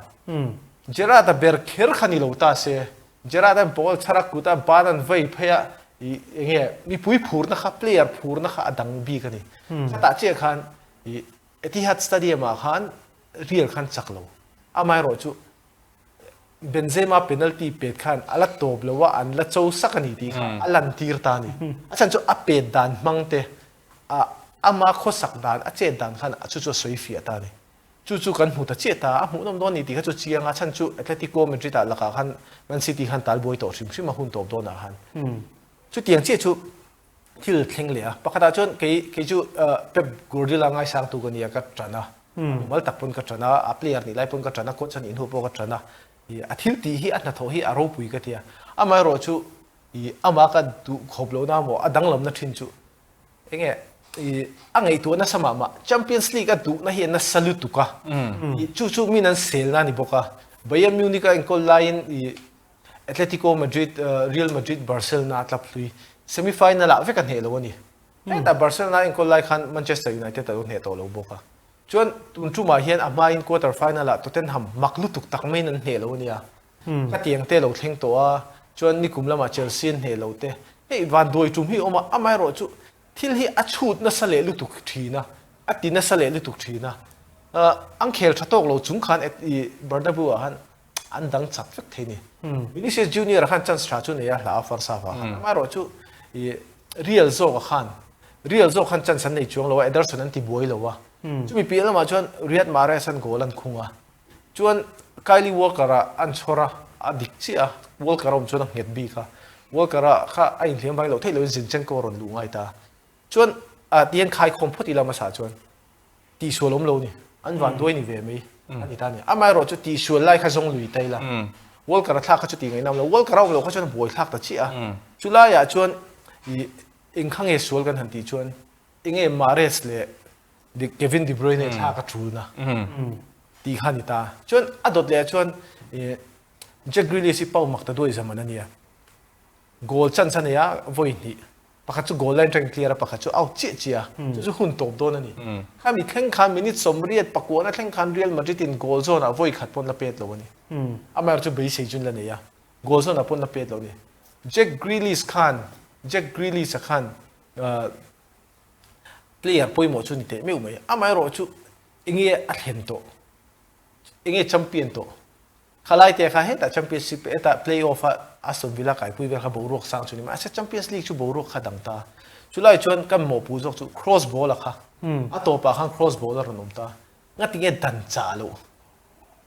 Gerrard a ber kher kha ni lo ta se Gerrard an ball chhar a kut a ban an vei phei a ih enge mipui phurna kha player phurna kha a dang bik a ni. Khatah chiah khan ih Etihad Stadium ah khan Real khan chak lo amaherawh chu Benzema penalty pet khan a la tawp lo a, an la cho sak a ni tih kha a lantir ta a ni. A chhan chu a pet dan hmang te, a ama khawsak dan, a chet dan khan chu chu a sawi fiah ta a ni. Chu chu kan hmu ta chiah ta, a hmuhnawm dawn a ni tih kha chu chiang a, chhan chu Atletico Madrid ah lakah khan Man City khan talbuai tawh hrim hrim a hun tawp dawnah khan. Chutiang chiah chu thil thleng leh a. Pakhatah chuan kei kei chu Pep Guardiola ngaisangtu ka nia ka ṭan a. Mimal tak pawn ka ṭan a, a player nih lai pawn ka ṭan a, coach a nih hnu pawh ka ṭan a. A thil tih hi a hnathawh hi a ropui ka ti a. Amaherawh chu ih amah ka duh khawp lohna maw a danglamna ṭhin chu enge ih a ngaihtuah nasa mah mah Champions League a duhna hi a nasa lutuk a. Ih chu chu min an selna a ni bawk a. Bayern Munich a enkawl laiin ih Atletico Madrid, Real Madrid, Barcelona a tlap hlui. Semi final ah vek a hneh lo a ni. Hetah Barcelona enkawl lai khan Manchester United a lo hneh tawh lo bawk a. Chuan tun tumah hian a hmain quarter final ah Tottenham mak lutuk tak maiin an hneh lo a nia. Ka tiang te lo thleng tawh a, chuan nikum lamah Chelsea an hneh lo te. Hei vanduai tum hi a awm a, amaherawh chu thil hi a chhut nasa leh lutuk thin a, a ti nasa leh lutuk thin a. An khel tha tawk lo chung khan Bernabeu ah khan an dang chak vek thei ni. Vinicius Junior khan chance tha chu nei a hla a first half ah khan. Amaherawh chu i Real zawk a khan Real zawk khan chance an nei chuang lo a, Ederson an ti buai lo a. Chumi piah lamah chuan Riyad Mahrez an goal an khung a. Chuan Kyle Walker a an chhawr a, a dik chiah a, Walker a awm chuan a nghet bik a. Walker a kha a inhliam vang lo theih loin Zinchenko a rawn luh ngai ta. Chuan a tian khaikhawm phawt ila hmasa chuan tihsual awm lo ni, an vanduai ni ve mai a ni ta a ni. Amaherawh chu tihsual lai kha zawng lui ta ila, Walker a thlak kha chu tih ngaih nam lo, Walker a awm lo kha chuan a buai thlak ta chiah a. Chu laiah chuan ih eng kha nge sual kan han tih chuan enge Mahrez leh Kevin De Bruyne thlak a tulna tih kha a ni ta. Chuan a dawt leh ah chuan ih Jack Grealish hi pau mak ta duai zaman a nia. Goal chance a nei a vawi hnih. Pakhat chu goal line atangin clear a, pakhat chu out chiah chiah a. Chu chu hun tawp dawn a ni. Khami thleng khan minute 80 pakuahna thleng khan Real Madrid in goal zawn ah vawi khat pawn la pet lo a ni. Amaherawhchu chu beisei chu in la nei a, goal zawn ah pawn la pet lo a ni. Jack Grealish khan, Jack Grealish a khan player pawimawh chu ni teh meuh mai. Amaherawhchu enge a thlen tawh, enge champion tawh. Khalai te kha hetah Championship hetah play off a Aston Villa kaipui vel kha boruak sang chu ni mahse Champions League chu boruak kha dang ta. Chulai chuan kan mawhpuh zawk chu cross ball a kha a tawpah khan cross ball a rawn awm ta. Ngatinge dan chah loh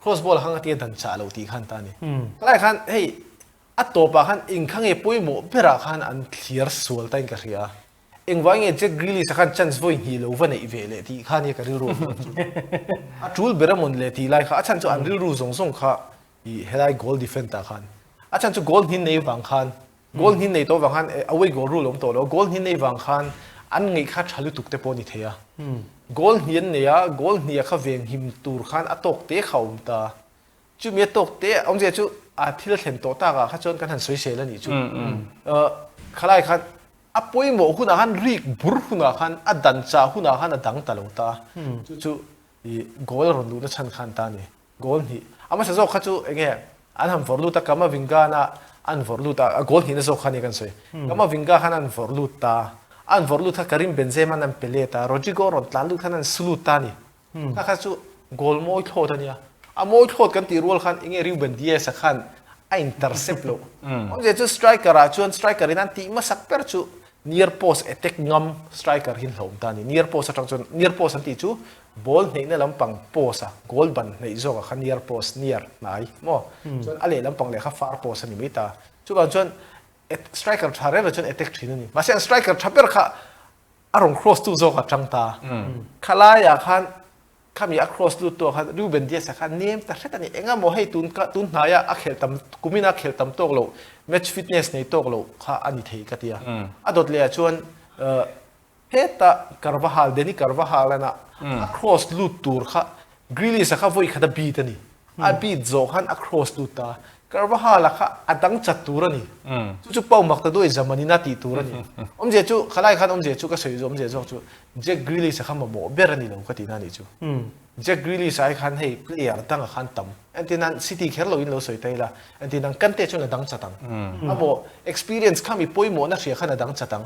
cross ball a kha ngatinge dan chah loh tih khan ta a ni. Khalai khan hei a tawpah khan eng kha nge pawimawh berah khan an thliar sual ta in ka hria. Engvai nge Jack Grealish-a khan chance vawi hnih lo va neih ve leh tih kha nia ka rilru a hmuh chu. A tul ber a mawn le tih lai kha a chhan chu an rilru zawng zawng kha. I helai goal defend ah khan a chhan chu goal hnin nei vang khan goal hnin nei tawh vang khan away goal rule awm tawh lo goal hnin nei vang khan an ngaih kha tha lutuk te pawh ni thei a goal hnih an nei a goal hnih ah kha veng him tur khan a tawk te kha a awm ta chumi a tawk te awmzia chu a thil a thlen tawh tak ah kha chuan kan han sawisel a nih chu khalai khan a pawimawh hunah khan rik bur hunah khan a dan chah hunah khan a dang ta lo ta chu chu I goal a rawn luhna chhan khan ta ni. Goal hnih. A hmasa zawk kha chu eng nge an han vawrh lut a, Camavinga na an vawrh lut a, a goal hnihna zawk kha a ni kan sawi. Camavinga khan an vawrh lut ta, an vawrh lut kha Karim Benzema an pe let a, Rodrygo a rawn tlan lut khan an su lut ta a ni. Kha kha chu goal mawi thlawt a nia. A mawi thlawt kan tih rual khan eng nge Ruben Dias-a khan a intercept loh. Awmzia chu striker ah chuan striker in an tih hmasak ber chu Near post attack ngam striker hi hlawm ta a ni. Near post atang chuan near post an tih chu ball hneihna lampang post a, goal ban hneih zawk a kha near post, near, hnai maw? Chuan a leh lampang leh kha far post a ni mai ta. Chuvang chuan striker tha reng reng chuan attack thin a ni. Mahse an striker tha ber kha a rawn cross tu zawk a tang ta. Khalaiah khan Khami a cross lut tu ah khan Ruben Dias-a kha nem ta hret a ni. Eng emaw hei tun ka tun hnaia a khelh tam kumina a khelh tam tawk loh match fitness nei tawk loh kha a ni thei ka ti a. A dawt leh ah chuan heta Carvajal Dani Carvajal ana a cross lut tur kha Grealish-a kha vawi khat a beat a ni. A beat zawh khan a cross lut ta. Carvajal-a kha a dang chat tur a ni. Chu chu pau mak ta duai zamanin a tih tur a ni. Awmzia chu khalai khan awmzia chu ka sawi awmzia zawk chu Jack Grealish-a kha mamawh ber a ni lo ka tihna a nih chu. Jack Grealish ai khan hei player danga khan tam. Entir nan City kher loin lo sawi ta ila, entir nan Kante chuan a dang chat ang. Amaw experience kha mi pawimawhna hria khan a dang chat ang.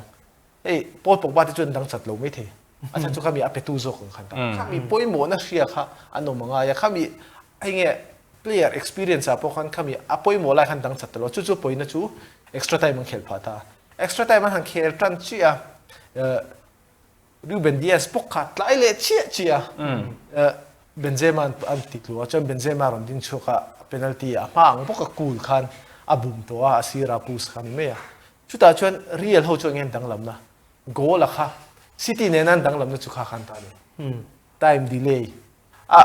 Hei Paul Pogba te chuan an dang chat lo maithei. A chhan chu khami a petu zawk ang khan ta. Khami pawimawhna hria kha an awm a ngai a, khami hei nge player experience ah pawh khan khami a pawimawh lai khan dang chat ta lo. Chu chu pawina chu extra time an khelh phah ta. Extra time an han khel tan chiah a, Ruben Dias bawk kha tlai leh chiah chiah a, Benzema an ti tlu a, chuan Benzema rawn ding chhuak a, penalty a hma ang bawk a cool khan a bum tawh a, a sirah push kha a ni mai a. Chutah chuan Real ho chu eng nge an danglamna? Goal a kha City nena an danglamna chu kha khan ta a ni. Time delay A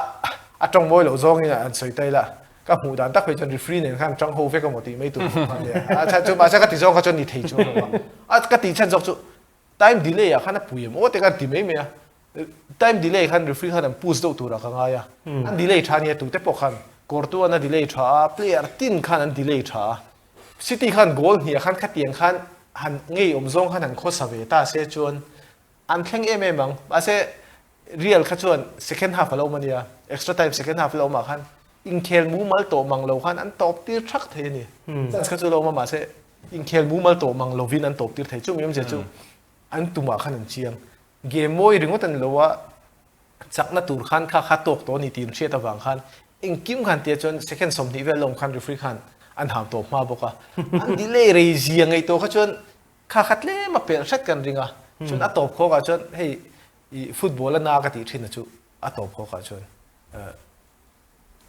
a tawng mawi loh zawngin an sawi ta ila, ka hmuh dan tak phei chuan referee nen khan tang ho vek emaw tih mai tur pawh kha nia. A chhan chu mahse ka ti zawng kha chuan ni thei chuang lo a. A ka tih chhan zawk chu time delay ah khan a pui em aw te khan ti mai mai a. Time delay khan referee khan an push deuh turah ka ngai a. An delay tha nia tute pawh khan Courtois an a delay tha a, player tin khan an delay tha a. City khan goal hniah khan khatiang khan han ngeiawm zawng khan han khawsa ve ta se chuan an thleng em em ang. Mahse Real kha chuan second half a lo awm a nia, extra time second half a lo awmah khan inkhel mumal tawh mang lo khan an tawp tir thak thei a ni. Chance kha chu lo awm a mahse inkhel mumal tawh mang lovin an tawp tir thei. Chumi awmzia chu an tumah khan an chiang. Game mawi ringawt a ni lo a, chakna tur khan kha kha tawk tawh a ni tih an hriat avang khan engkim khan tia chuan second 20 vel a awm khan referee khan an ham tawp hma bawk a. An delay rei zia ngaihtuah kha chuan kha kha tlem a pelh hret kan ring a. Chuan a tawp khawkah chuan hei I football a na ka tih thin a chu a tawp khawk ah chuan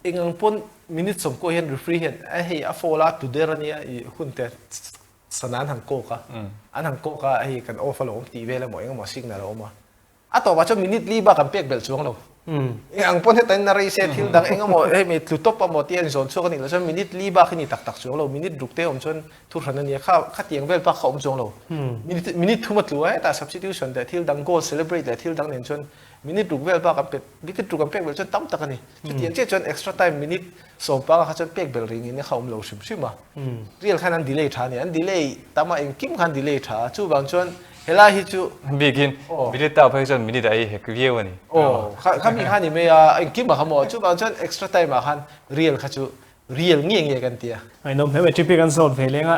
eng ang pawn minute sawmkaw hian referee hian a hei a foul a tu der ania i hun te sana an han kawk a an han kawk a hei kan off alawm tih vel emaw eng emaw signal a awm a a tawp ah chuan minute li bak an pek belh chuang lo eng ang pawn heta in a rei se thil dang eng emaw hei mi tlu tawp emaw tia in zawn chhuak anih loh chuan minute li bak hi ni tak tak chuang lo minute ruk te awm chuan Thu hran a nia, kha khatiang vel bak kha awm chuang lo. Minute minute thum a tlu a, hetah substitution leh thil dang goal celebrate leh thil dang nen chuan minute ruk vel bak an pet minute ruk an pek belh chuan tam tak a ni. Chutiang chiah chuan extra time minute sawmpanga kha chuan pek belh ringin kha awm lo hrim hrim a. Real khan an delay tha a ni, an delay tam a engkim khan delay tha a, chuvang chuan helai hi chu Bikin minute ah phei chuan minute a ei hek viau a ni. Aw, kha khami kha ni mai a, engkim a kha maw, chuvang chuan extra time ah khan real kha chu Real nge nge kan ti a. Ngaihnawm hle mai TP kan zawt ve leng a,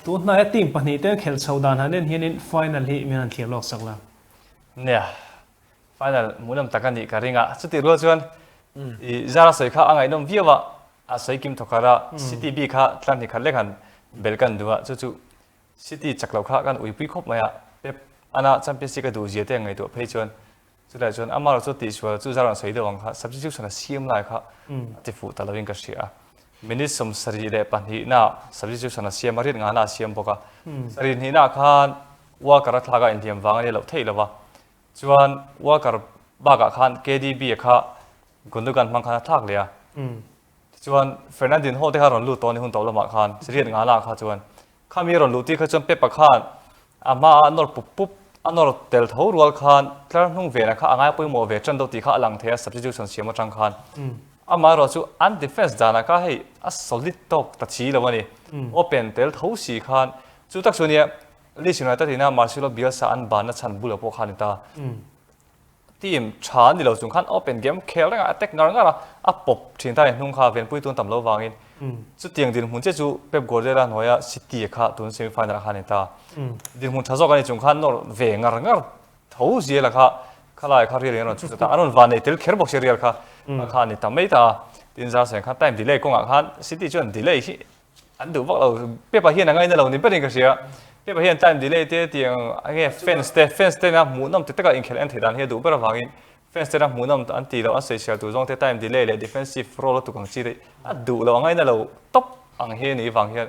tun hnaia team pahnih ten khelh chho dan han en hianin final hi min han thlir lawk sak la. Nia, final hmuhnawm tak a nih ka ring a, chutih rual chuan i zara sawi kha a ngaihnawm viau a, a sawi kim thawk khat a, City bik kha tlar hnih khat lek han bel kan duh a, chu chu City chak loh kha kan uipui khawp mai a, Pep ana Champions League a duh zia te ang ngaihtuah phei chuan Chulai chuan amah chu tihsual chu zar an sawi deuh ang kha substitution a siam lai kha a ti fuh ta loin ka hria a. Minute 72 na substitution a siam a, riat ngana a siam bawk a. Sarih hnihna khan Walker a thlak a inhliam vang a ni loh theih lo va. Chuan Walker bakah khan KDB a kha Gundogan hmang khan a thlak leh a. Tichuan Fernandinho te kha rawn lut tawh a ni hun tawh lamah khan Riat Ngana kha chuan khami a rawn luh tir kha chuan Pep-a khan a hma a nawr pup pup a nawr tel tho rual khan tlar hnung vena kha a ngai pawimawh ve tan deuh tih kha a lang thei a substitution siam atang khan. Amaherawh chu an defence danah kha hei a solid tawk ta chi lo a ni. Open tel tho si khan chu tak chu nia Leeds United ina Marcelo Bielsa an banna chhan bulah pawh kha a ni ta. Team tha ni lo chung khan open game khel reng a attack ngar ngar a, a pawp thin ta a ni hnung kha venpui tun tam lo vangin chutiang dinhmun chiah chu Pep Guardiola hnuaia City kha tun semi final ah khan a ni ta. Dinhmun tha zawk a ni chung khan nawr ve ngar ngar tho ziala kha khalai kha Real in a rawn chhut ta a, an rawn van nei tel kher bawk si Real kha kha a ni ta mai ta a. Tin Zarsen khan time delay kawngah khan City chuan delay hi An duh vak lo, Pep-a hian a ngaina lo ni berin ka hria. Pep-a hian time delay te tiang enge fans te, fans tena hmuhnawm ti taka inkhelh en theih dan hi a duh ber avangin fans tena hmuhnawm an ti loh, an sawisel tur zawng te time delay leh defensive role a tuk ang chi te a duh lo, a ngaina lo tawp ang hi a nih vang hian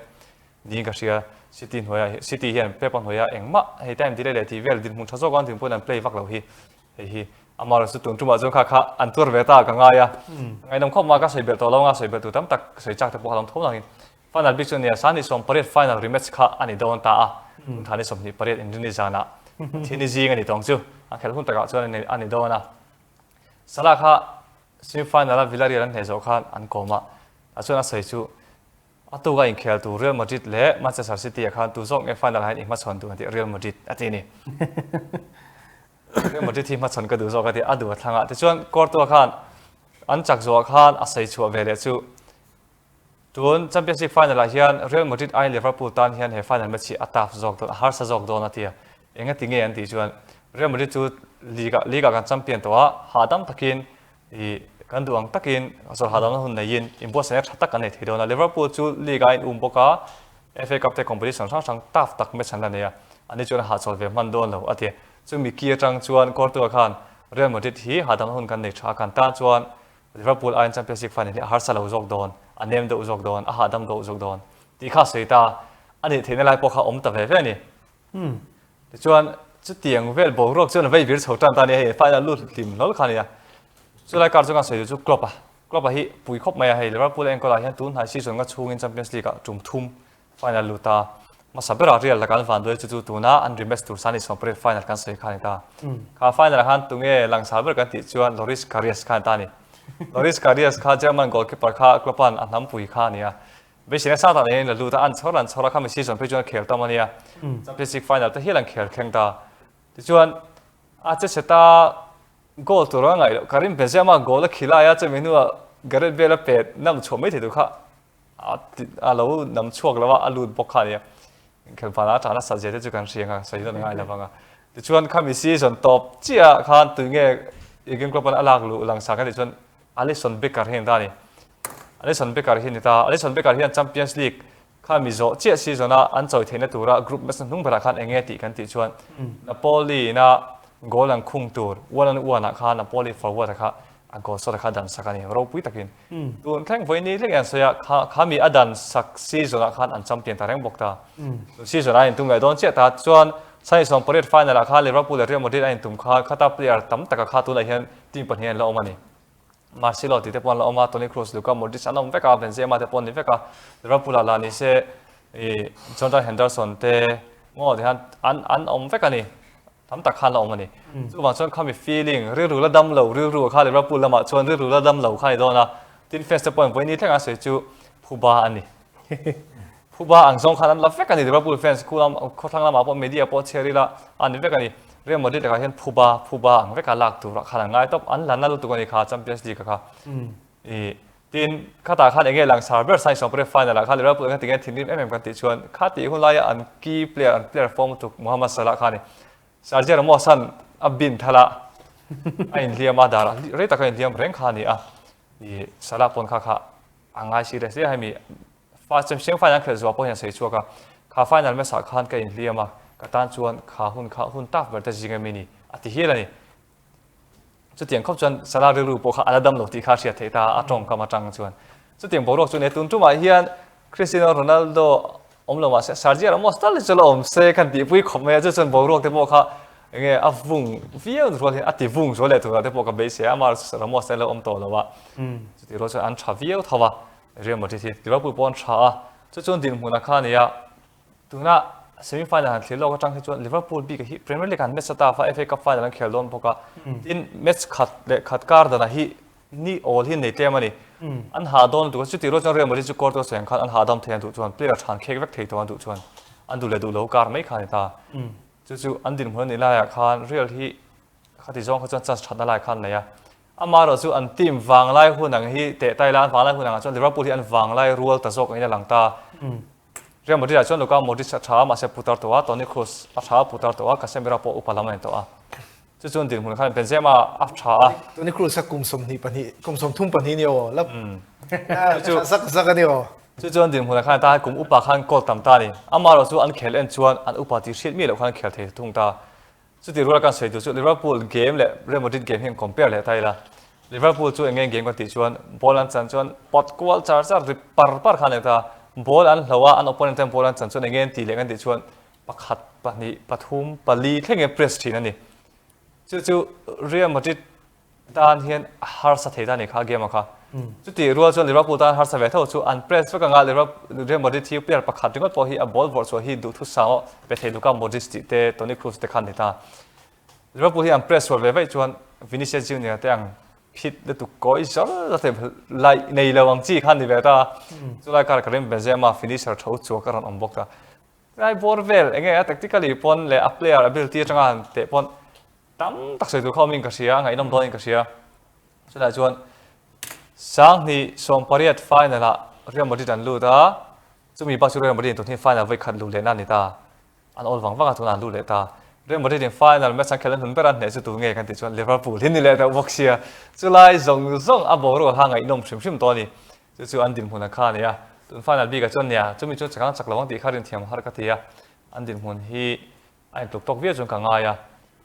niin ka hria. City hnuaiah City hian Pep-a hnuaiah engmah hei time delay leh tih vel dinhmun tha zawk a an dinpawhin an play vak lo hi. Hei hi amaherawhchu chu tun tumah chuan kha kha an tuar ve ta ka ngai a. Ngaihnawm khawp mai ka sawi belh tawh lo anga sawi belh tur tam tak sawi chak te pawh kha lo awm tho nangin final bik chu nia Sani 18 final rematch kha a ni dawn ta a. Thani 28 inrini zanah Thini zing a ni tawng chu a khelh hun takah chuan a ni dawn a. Salah kha semi final a Villarreal an hneh zawh khan an kawm a, tah chuan a sawi chu A tuka inkhel tu Real Madrid leh Manchester City ah khan tu zawk nge final ah hian i hmachhawn duh an tih Real Madrid a ti a ni. Real Madrid hi hmachhawn ka duh zawk a ti a duh a thlang a. Tichuan Courtois khan an chak zawh ah khan a sawi chhuah ve leh chu tun Champions League final ah hian Real Madrid aiin Liverpool tan hian he final match hi a tough zawk dawn a harsa zawk dawn a ti a. Engati nge an tih chuan Real Madrid chu league ah league ah kan champion tawh a hahdam takin I kan duh ang takin zawrh hahdamna hun neiin inbuatsaihna tha tak an nei thei dawn a. Liverpool chu league a inum bawk a, FA Cup te competition hrang hrang tough tak match an la nei a, ani chuan a hahchawl ve hman dawn lo a ti. Chumi ki atang chuan Courtois khan Real Madrid hi hahdamna hun kan nei tha a, kan tan chuan Liverpool aiin Champions League final hi a harsa lo zawk dawn, a nem deuh zawk dawn, a hahdam deuh zawk dawn tih kha a sawi ta. A nih theihna lai pawh kha a awm ta ve ve a ni. Tichuan, chutiang vel boruak chuan a vei vir chho tan ta a ni a, hei final lut hlim hlawl kha a ni a. Chulai kar chu kan sawi duh chu Klopp a, Klopp a hi pui khawp mai a, hei Liverpool a enkawl ah hian tun hnai season nga chhungin Champions League ah tum thum final lut a, hmasa berah Real lakah an van duai chu chu tuna an rematch tur Sani 18 final kan sawi kha a ni ta. Kha final ah khan tunge langsar ber kan tih chuan Loris Karius kha a ni ta a ni. Loris Karius kha German goalkeeper kha Klopp an a hnampui kha a ni a, Beiseina sang tak neiin la lut a, an chhawr an chhawr a, khami season phei chuan a khel tam a nia. Champions League final te hial an khel thleng ta. Tichuan, a che chhe ta goal tur a ngaih loh, Karim Benzema goal a khilai a, chumi hnuah Gareth Bale a pet nam chhuah mai thei tur kha a lo nam chhuak lo a, a lut bawk kha a nia. Inkhelh vanah a tah nasat zia te chu kan hria ang a, sawi dawn ngai lo vang a. Tichuan, khami season tawp chiah khan tunge Jurgen Klopp-a'n a lak luh langsar kha tih chuan Alisson Becker hi a ni ta a ni. Alisson Becker hi a ni ta. Alisson Becker hian Champions League kha mi zawh chiah season a an chawi theihna tura group match hnung berah khan eng nge tih kan tih chuan Napoli ina goal an khung tur one on one ah khan Napoli forward a kha a goal shot a kha dan sak a ni ropui takin. Tun thleng vawi ni thleng an sawi a kha kha mi a dan sak season ah khan an champion ta reng bawk ta. Tun season a intum leh dawn chiah ta chuan Sunday 18 final ah khan Liverpool leh Real Madrid a intum khan khata player tam taka kha tunah hian team pahnih an la awm a ni. Marcelo tih te pawh an la awm a, Toni Kroos, Luka Modric an awm vek a, Benzema te pawh an ni vek a, Liverpool ah lah ni se ih Jordan Henderson te maw ti hian an an awm vek a ni, tam tak khan an la awm a ni. Chuvang chuan khami feeling rilru la dam lo rilru kha Liverpool lamah chuan rilru la dam lo kha a ni dawn a, tin fans te pawhin vawiin ni thleng an sawi chu phuba a ni. Phuba ang zawng khan an la vek a ni, Liverpool fans khu lam khawthlang lamah pawh media pawh chhiar ila a ni vek a ni. Real Madrid lakah hian phuba phuba ang veka lak turah khan an ngai tawp, an la na lutuk a ni kha Champions League a kha. Ih tin khatah khan enge langsar ber Saint Sawmpre final ah khan Liverpool engati nge thinrim em em kan tih chuan kha tih hun laia an key player an player form lutuk Mohamed Salah kha a ni. Sergio Ramos an a bin thal a, a inhliam a darah rei tak a inhliam reng kha a ni a. Ih Salah pawn kha kha a ngai serious hle a hemi Fa Champion final an khelh zuah pawh hian a sawi chhuak a, kha final match ah khan ka inhliam a, ka tan chuan kha hun kha hun tak ber te zing emi ni a ti hial a ni. Chutiang khawp chuan Salah rilru pawh kha a la dam lo tih kha a hriat theih ta a, a tawngkam atang chuan. Chutiang boruak chu nia tun tumah hian Cristiano Ronaldo awm lo mahse Sergio Ramos tal hi chu la awm se khan tihpui khawp mai a, chu chuan boruak te pawh kha enge a vung viau rual hian a ti vung zual leh turah te pawh ka beisei a, amah Ramos te an lo awm tawh lo a, chutih rual chuan an tha viau tho a. Real Madrid hi Liverpool pawh an tha a, chu chuan dinhmunah kha a ni a, tuna semi final han thlir lawk atang hi chuan Liverpool bik hi Premier League han match a ta fa FA Cup final an khel dawn bawk a, tin match khat leh khat kar danah hi ni awl hi an nei tlem a ni. An hah dawn lutuk a, chutih rual chuan Real Madrid chu quarter sawi ang khan an hahdam thei an duh chuan player than khek vek thei tawh an duh chuan an duh leh duh lo kar mai kha a ni ta. Chu chu an dinhmun a nih laiah khan Real hi khati zawng kha chuan chance thatna lai khan nei a. Amaherawh chu an team vanglai hun ang hi teh tai la, an vanglai hun angah chuan Liverpool hi an vanglai rual ta zawk angin a lang ta. Real Madrid ah chuan Luka Modric a tha a, mahse putar tawh a, Toni Kroos a tha a putar tawh a, Casemiro pawh upa lam a ni tawh a. Chu chuan dinhmun khan Benzema a tha a. Toni Kroos a kum 22, kum 32 ni aw, la zak zak a ni aw. Chu chuan dinhmunah khan ta kum upa khan goal tam ta a ni. Amaherawh chu an khel en chuan an upa tih hriat miah loh khan an khel thei thung ta. Chutih ruala kan sawi tur chu Liverpool game leh Real Madrid game hi an compare leh ta ila. Liverpool chu eng nge game kan tih chuan ball an chan chuan pawt kual char char ri par par khan a ni ta. Ball an hloh a, an opponent ten ball an chan chuan eng nge an tih leh kan tih chuan pakhat, pahnih, pathum, pali thleng in press thin a ni. Chu chu Real Madrid tan hian a harsa thei ta a ni kha game ah kha. Chutih rual chuan Liverpool tan harsa ve tho chu an press vek anga Liverpool Real Madrid hi player pakhat ringawt pawh hi a ball vawrh chhuah hi duhthusam a pe thei Luka Modric tih te Toni Kroos te khan ni ta. Liverpool hi an press sual ve vaih chuan Vinicius Junior te ang phit lutuk kawi zawr zawr thei laih nei lo ang chi khan ni ve ta. Chulai karah Karim Benzema finisher tho chuak a rawn awm bawk ta. Tlai bawr vel enge a tactically pawn leh a player ability atanga han teh pawn Tam tak sawi tur kha awmin ka hria, a ngaihnawm dawnin ka hria. Chutah chuan Sanghnih 18 final-ah Real Madrid an lut a, chumi bak chu Real Madrid in tun hi final vawi khat luh lehna a ni ta. An awl vang vang a, tunah an lut leh ta. Real Madrid in final match an khelh an hlun ber a, hneh chu tu nge kan tih chuan Liverpool hi ni leh deuh bawk sia. Chulai zawng zawng a boruak kha ngaihnawm hrim hrim tawh a ni. Chu chu an dinhmun kha a ni a, tun final bikah chuan nia, chumi chu chakang chak lo ang tih kha rinthiam har ka ti a, an dinhmun hi A intluk tawk viau chuan ka ngai a,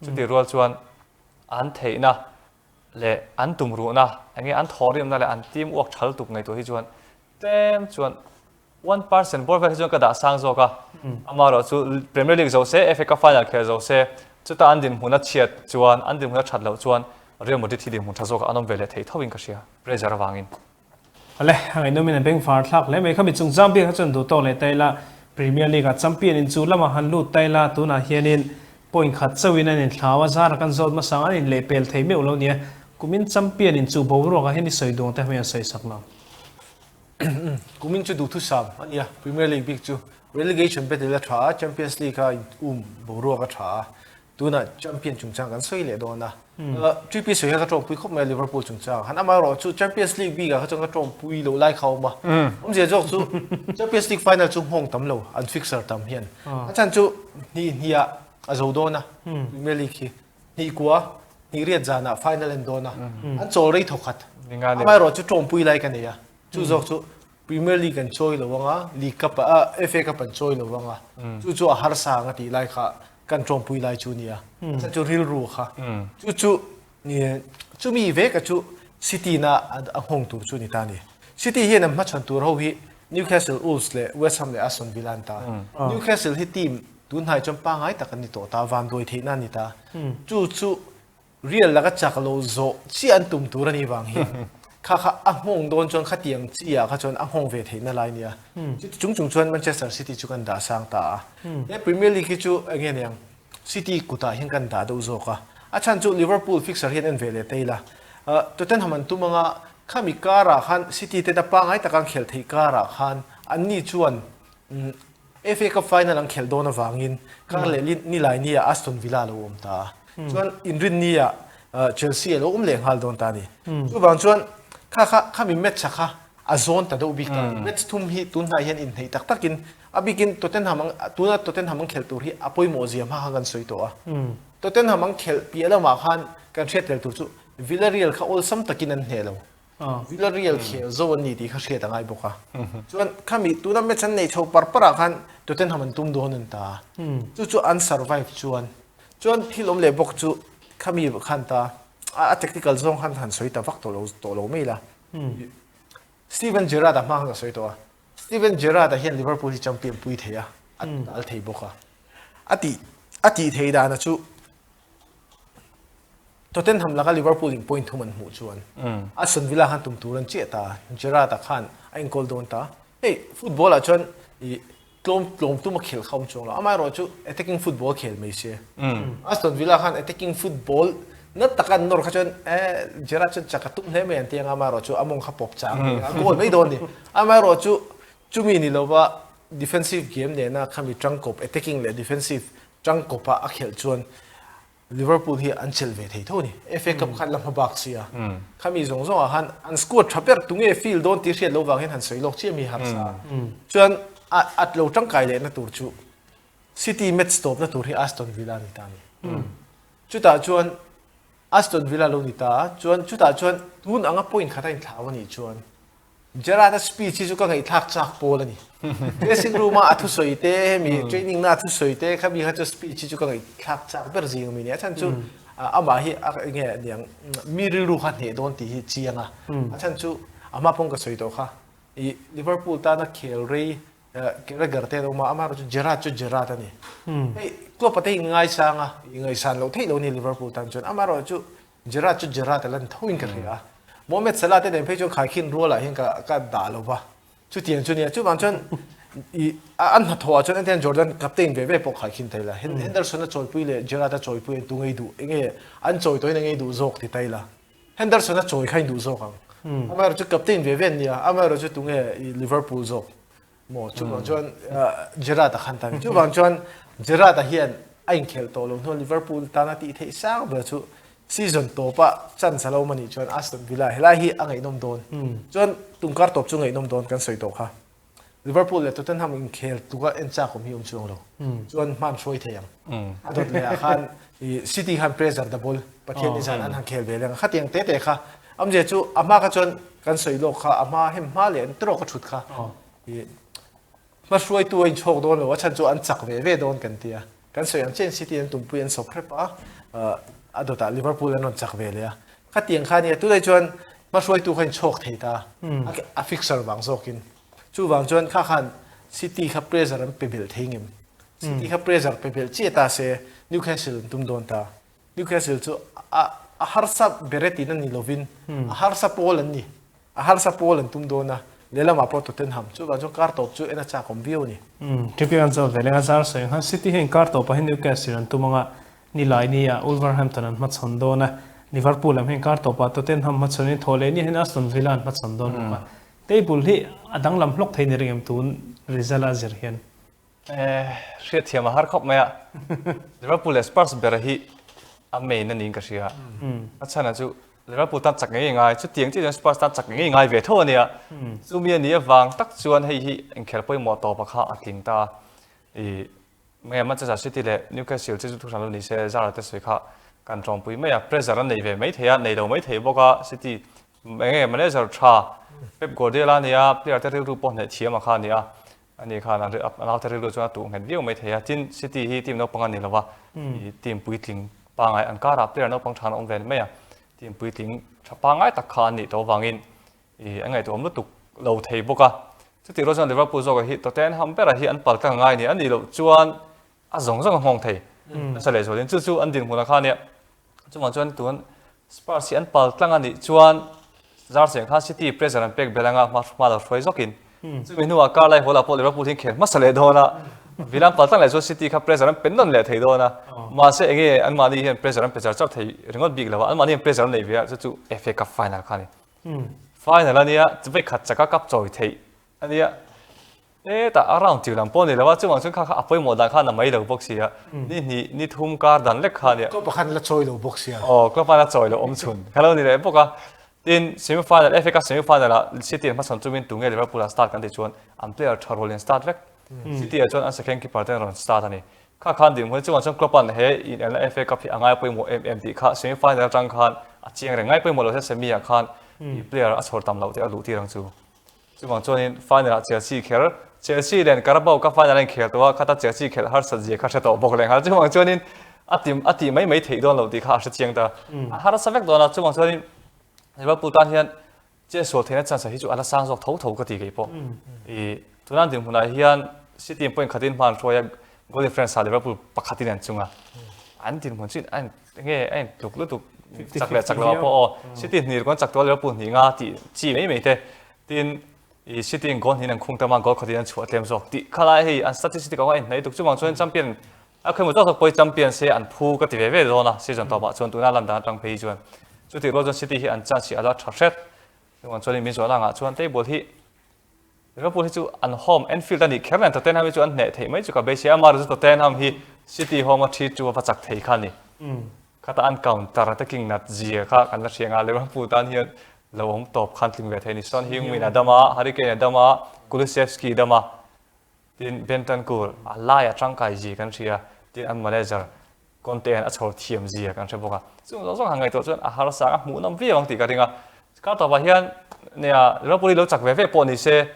chutih rual chuan an theihna leh an tumruhna, eng nge an thawhrimna leh an team uak thal tuk ngaihtuah hi chuan tlem chuan 1% bawr vel hi chuan ka dah sang zawk a. Amaherawh chu Premier League zo se, FA Cup final khel zo se, chuta an dinhmun a chhiat chuan, an dinhmun a that loh chuan Real Madrid hi dinhmun tha zawkah an awm ve leh thei tho in ka hria, pressure avangin. Awle, a ngaihnawmin a bengvar thlak hle mai. Khami chungchang bik kha chuan duh tawk leh ta ila, Premier League ah champion in chu lamah han lut ta ila, tunah hianin point khat chauhin an inthlau a, zara kan zawt hmasa ang, an inlehpel thei meuh lo nia. Kumin champion in chu boruakah hian i sawi duang te hmei an sawi sak lo. Kumin chu duhthusam a nia, Premier League bik chu relegation battle a tha a, Champions League a in um boruak a tha a, Tunah champion chungchang kan sawi leh dawn a. TP sawi kha ka tawngpui khawp mai a Liverpool chungchang. Han amaherawh chu Champions League bikah kha chuan ka tawngpui loh lai kha a awm a. Awmzia zawk chu Champions League final chu nghawng tam lo, an fixer tam hian. A chhan chu hnih hniah a zo dawn a, Premier League hi. Hnih kua, hnih riat zanah final an dawn a. An chawl rei thawkhat. Amaherawh chu tawngpui lai ka nei a. Chu zawk chu Premier League an chawi lo anga, League Cup ah, FA Cup an chawi lo anga, chu chu a harsa anga tih lai kha kan tawmpui lai chu nia. Chu chu rilru kha. Chu chu chumi veka chu City na a nghawng tur chu ni ta ni. City hian an hmachhawn tur ho hi Newcastle, Wolves leh West Ham leh Aston Villa an ta. Newcastle hi team tunhnai chuan pangngai tak an ni tawh ta, vanduai theihna a ni ta. Chu chu Real laka chak lo zawh chiah an tum tur a nih vang hian kha kha a nghawng dawn chuan khatiang chi ah kha chuan a nghawng ve theihna lai nia. Chuti chung chung chuan Manchester City chu kan dah sang ta a. He Premier League hi chu eng nge niang City kutah hian kan dah deuh zawk a. A chhan chu Liverpool fixture hian en ve leh ta ila. Tottenham an tum anga khami karah khan City tena pangngai taka an khelh theih karah khan anni chuan FA Cup final an khelh dawn avangin kar leh nilai ni ah Aston Villa a lo awm ta a. Chuan inrinni ah Chelsea a lo awm leh nghal dawn ta a ni. Chuvang chuan kha kha khami match a kha a zawn ta deuh bik ta a ni. Match thum hi tun hnai hian inhneih tak takin a bikin Tottenham ang tuna Tottenham an khelh tur hi a pawimawh zia hma khan kan sawi tawh a. Tottenham an khelh piah lamah khan kan hriat tel tur chu Villarreal kha awlsam takin an hneh lo. Villarreal khel zo an ni tih kha hriat a ngai bawk a. Chuan khami tuna match an nei chho par par ah khan Tottenham an tum dawn an ta a. Chu chu an survive chuan chuan thil awm leh bawk chu khami khan ta a tactical zawng khan han sawi ta vak tawh lo tawh lo mai la. Steven Gerrard a hma khan ka sawi tawh a. Steven Gerrard a hian Liverpool hi champion pui thei a, a dal thei bawk a. A tih a tih thei dana chu. Tottenham laka Liverpool in point thum an hmuh chuan Aston Villa khan tum tur an chiah ta, Gerrard-a khan a enkawl dawn ta. Hei football ah chuan i tlawm tlawm tum a khel kha awm chuang lo, amaherawh chu attacking football khel mai se. Aston Villa khan attacking football na taka an nawr kha chuan eh Gerrard chuan chak a tum hle mai an ti ang a, amaherawh chu a mawng kha pawp chang mai a, goal mai dawn a ni. Amaherawh chu chumi ni lova defensive game nena khami tangkawp attacking leh defensive tangkawpa a khelh chuan Liverpool hi an chelh ve thei tho a ni. FA Cup khan la hma bak sia. Khami zawng zawngah khan an squad tha ber tunge field dawn tih hriat loh vang hian han sawi lawk chiah mi harsa a. Chuan a a lo tangkai lehna tur chu City match tawpna tur hi Aston Villa a ni ta a ni. Chutah chuan Aston Villa lo ni ta a, chuan chutah chuan tun anga point khat a inthlau a nih chuan Gerrard-a speech hi chu ka ngaihthlak chak pawl a ni. Dressing room-a a thusawi te, hemi training na a thusawi te kha mi kha chu speech hi chu ka ngaihthlak chak ber zing a mi ni. A chhan chu amah hi a enge niang mi rilru kha hneh dawn tih hi chiang a. A chhan chu a hma pawng ka sawi tawh kha i Liverpool tana khel rei Carragher te an awm a, amaherawh chu Gerrard chu Gerrard a ni. Hei Klopp-a te hi ngaisang a, i ngaihsan loh theih lo a ni Liverpool tan chuan. Amaherawh chu Gerrard chu Gerrard a lan tho in ka hria a, Mohamed Salah te nen phei chuan khaikhin rualah hian ka ka dah lo va, chutiang chu nia, chuvang chuan i an hnathawh ah chuan entian Jordan captain ve ve pawh khaikhin thei la, Henderson a chawipui leh Gerrard a chawipui an tu ngei duh enge an chawi tawhin a ngei duh zawk ti ta ila, Henderson a chawi kha in duh zawk ang, amaherawh chu captain ve ve an nia, amaherawh chu tunge i Liverpool zawk. Maw chuvang chuan Gerrard a khan ta chuvang chuan Gerrard a hian a inkhelh tawh lo hnuah Liverpool tana tih theih sang ber chu season tawpa chance a lo awm a nih chuan Aston Villa helai hi a ngaihnawm dawn chuan tunkar tawp chu ngaihnawm dawn kan sawi tawh kha Liverpool leh Tottenham inkhel tluka en chak awm hi awm chuang lo chuan hman hruai thei ang a dawt leh ah khan City khan pressure double Pathian ni zan an han khel ve leng a khatiang te te kha Amzia chu a hma kha chuan kan sawi lawk kha a hma hem hma leh an trawk a thut kha i hma hruaitu a inchhawk dawn lo a chhan chu an chak ve ve dawn kan tia kan sawi ang chian City an tumpui an sawp hrep a a dawtah Liverpool an rawn chak ve leh a khatiang kha nia tunah chuan hma hruaitu kha inchhawk thei ta a fixture vang zawkin chuvang chuan kha khan City kha pressure an pe belh thei ngem City kha pressure pe belh chiah ta se Newcastle an tum dawn ta Newcastle chu a a harsa ber e tihna ni lovin a harsa pawl an ni. A harsa pawl an tum dawn a, lehlamah pawh Tottenham chuvang chuan kar tawp chu en a chak awm viau a ni. Trippier an zawt ve leng a zar sawi ang khan City hian kar tawpah hian Newcastle an tum ang a, nilai nia Wolverhampton an hmachhawn dawn a, Liverpool lam hian kar tawpah Tottenham hmachhawnin thawh leh nia hian Aston Villa an hmachhawn dawn bawk a. Table hi a danglam hlawk thei ni ring em tun result a zir hian. Hriatthiam a har khawp mai a, Liverpool leh Spurs ber hi a main a niin ka hria. A chhan chu Liverpool tan chak ngei ngai, chutiang chiah chuan Spurs tan chak ngei ngai ve tho a nia. Chumi a nih avang tak chuan hei hi inkhelh pawimawh tawpa kha a tling ta. I nge Manchester City leh Newcastle chu thuhran lo ni se, Zara te sawi kha kan tawngpui mai a, pressure an nei ve mai thei a, nei lo mai thei bawk a, City enge manager tha Pep Guardiola a nia, player te rilru pawh hnaih thiam a kha a ni a. Ani khan a naute rilru chuan a tuh nghet viau mai thei a, tin City hi team naupang a ni lo va, team puitling pangngai an karah player naupang tha an awm ve mai a, team puitling tha pangngai tak kha an nih tawh avangin an ngaihtuah awm lutuk lo thei bawk a. Chutih rual chuan Liverpool zawkah hi Tottenham berah hi an pal tlang a ngai a ni, a nih loh chuan a zawng zawng a nghawng thei nasa leh zualin chu chu an dinhmunah kha ania. Chuvang chuan tun Spurs hi an pal tlang a nih chuan Zarcheng khan City pressure an pek belh anga hma hma lo hruai zawkin chumi hnuah Carlisle Hall ah pawh Liverpool hi khel hmasa leh dawn a, Villa an pal tlang leh chuan City kha pressure an pe nawn leh thei dawn a, mahse enge anmahni hian pressure an pe char char thei ringawt bik lo a, anmahni hian pressure an nei ve a, chu chu FA Cup final kha a ni. Final a nia, vekhat chaka cup chawi theih a nia. Hetah a round tir lam pawh a ni lo a, chuvang chuan kha kha a pawimawh dan kha a na mai lo bawk si a, ni hnih, ni thum kar dan lek kha a nia. Club khan la chawi lo bawk si a. Aw, club khan a chawi lo awm chhun kha lo ni leh bawk a. Tin, semi final, FA Cup semi final ah City an hmachhawn chungin tunge Liverpool ah start kan tih chuan an player tha rualin start vek. City ah chuan an second keeper ten rawn start a ni. Kha khan dinhmun chungah chuan Klopp an he inelna FA Cup hi a ngai pawimawh em em tih kha semi final atang khan a chiang reng. Ngai pawimawh lo se semi ah khan player a chhawr tam loh te a luh tir ang chu. Chuvang chuanin final ah Chelsea kher, Chelsea nen Carabao Cup final a inkhel tawh a, khata Chelsea khelh harsat zia kha hre tawh bawk leh nghal. Chuvang chuanin a ti a tih mai mai theih dawn loh tih kha a hre chiang ta. A harsa vek dawn a, chuvang chuanin Liverpool tan hian chetsual theihna chance hi chu a la sang zawk tho tho ka ti kei pawh. I tuna dinhmunah hian City in point khatin hma an hruai a, goal difference ah Liverpool pakhatin an chung a. An dinhmun chu a in enge a intluk lutuk. Chak leh chak loah pawh aw City hnih ruk an chak tawh a Liverpool hnih nga tih chi mai mai te. Tin, i City in goal hnihin an khung tam a, goal khatin an chhuah tlem zawk tih kha lai hei an statistic ang a inhnaih tuk. Chuvang chuan champion a khawimaw zawk zawk pawh hi champion se an phu ka ti ve ve dawn a season tawpah chuan tuna lan dan atang phei hi chuan. Chutih rual chuan City hi an chance hi a la tha hret. Chuvang chuan min zawhna angah chuan table hi Liverpool hi chu an home Anfield a nih kher nen Tottenham hi chu an hneh theih mai chu ka beisei a, amaherawhchu Tottenham hi City home a thi chu a va chak thei kha a ni. Khata an counter attacking nat zia kha kan la hria nga Liverpool tan hian lo awm tawp khan tling ve thei a ni. Son Heung-min a dam a, Harry Kane a dam a, Kulusevski dam a, tin Bentancur a lai a tangkai zia kan hria, tin an manager Conte hian a chhawr thiam zia kan hre bawk a. Chung zawng zawng han ngaihtuah chuan a harsa ang a hmuh nawm viau ang tih ka ring a. Kar tawpah hian nia Liverpool hi lo chak ve ve pawh ni se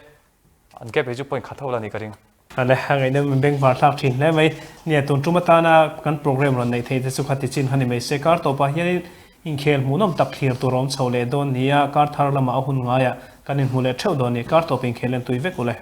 an gap hi chu point khat ho la ni ka ring. Ale, a ngaihnawm in bengvar thlak thin hle mai. Nia, tun tum atana kan program rawn neih theih te chu kha ti chin kha ni mai se. Kar tawpah hianin inkhel hmuhnawm tak thlir tur a awm chho leh dawn nia, kar thar lamah a hun ngaiah kan inhmu leh theuh dawn ni. Kar tawp inkhel en tui vek u le.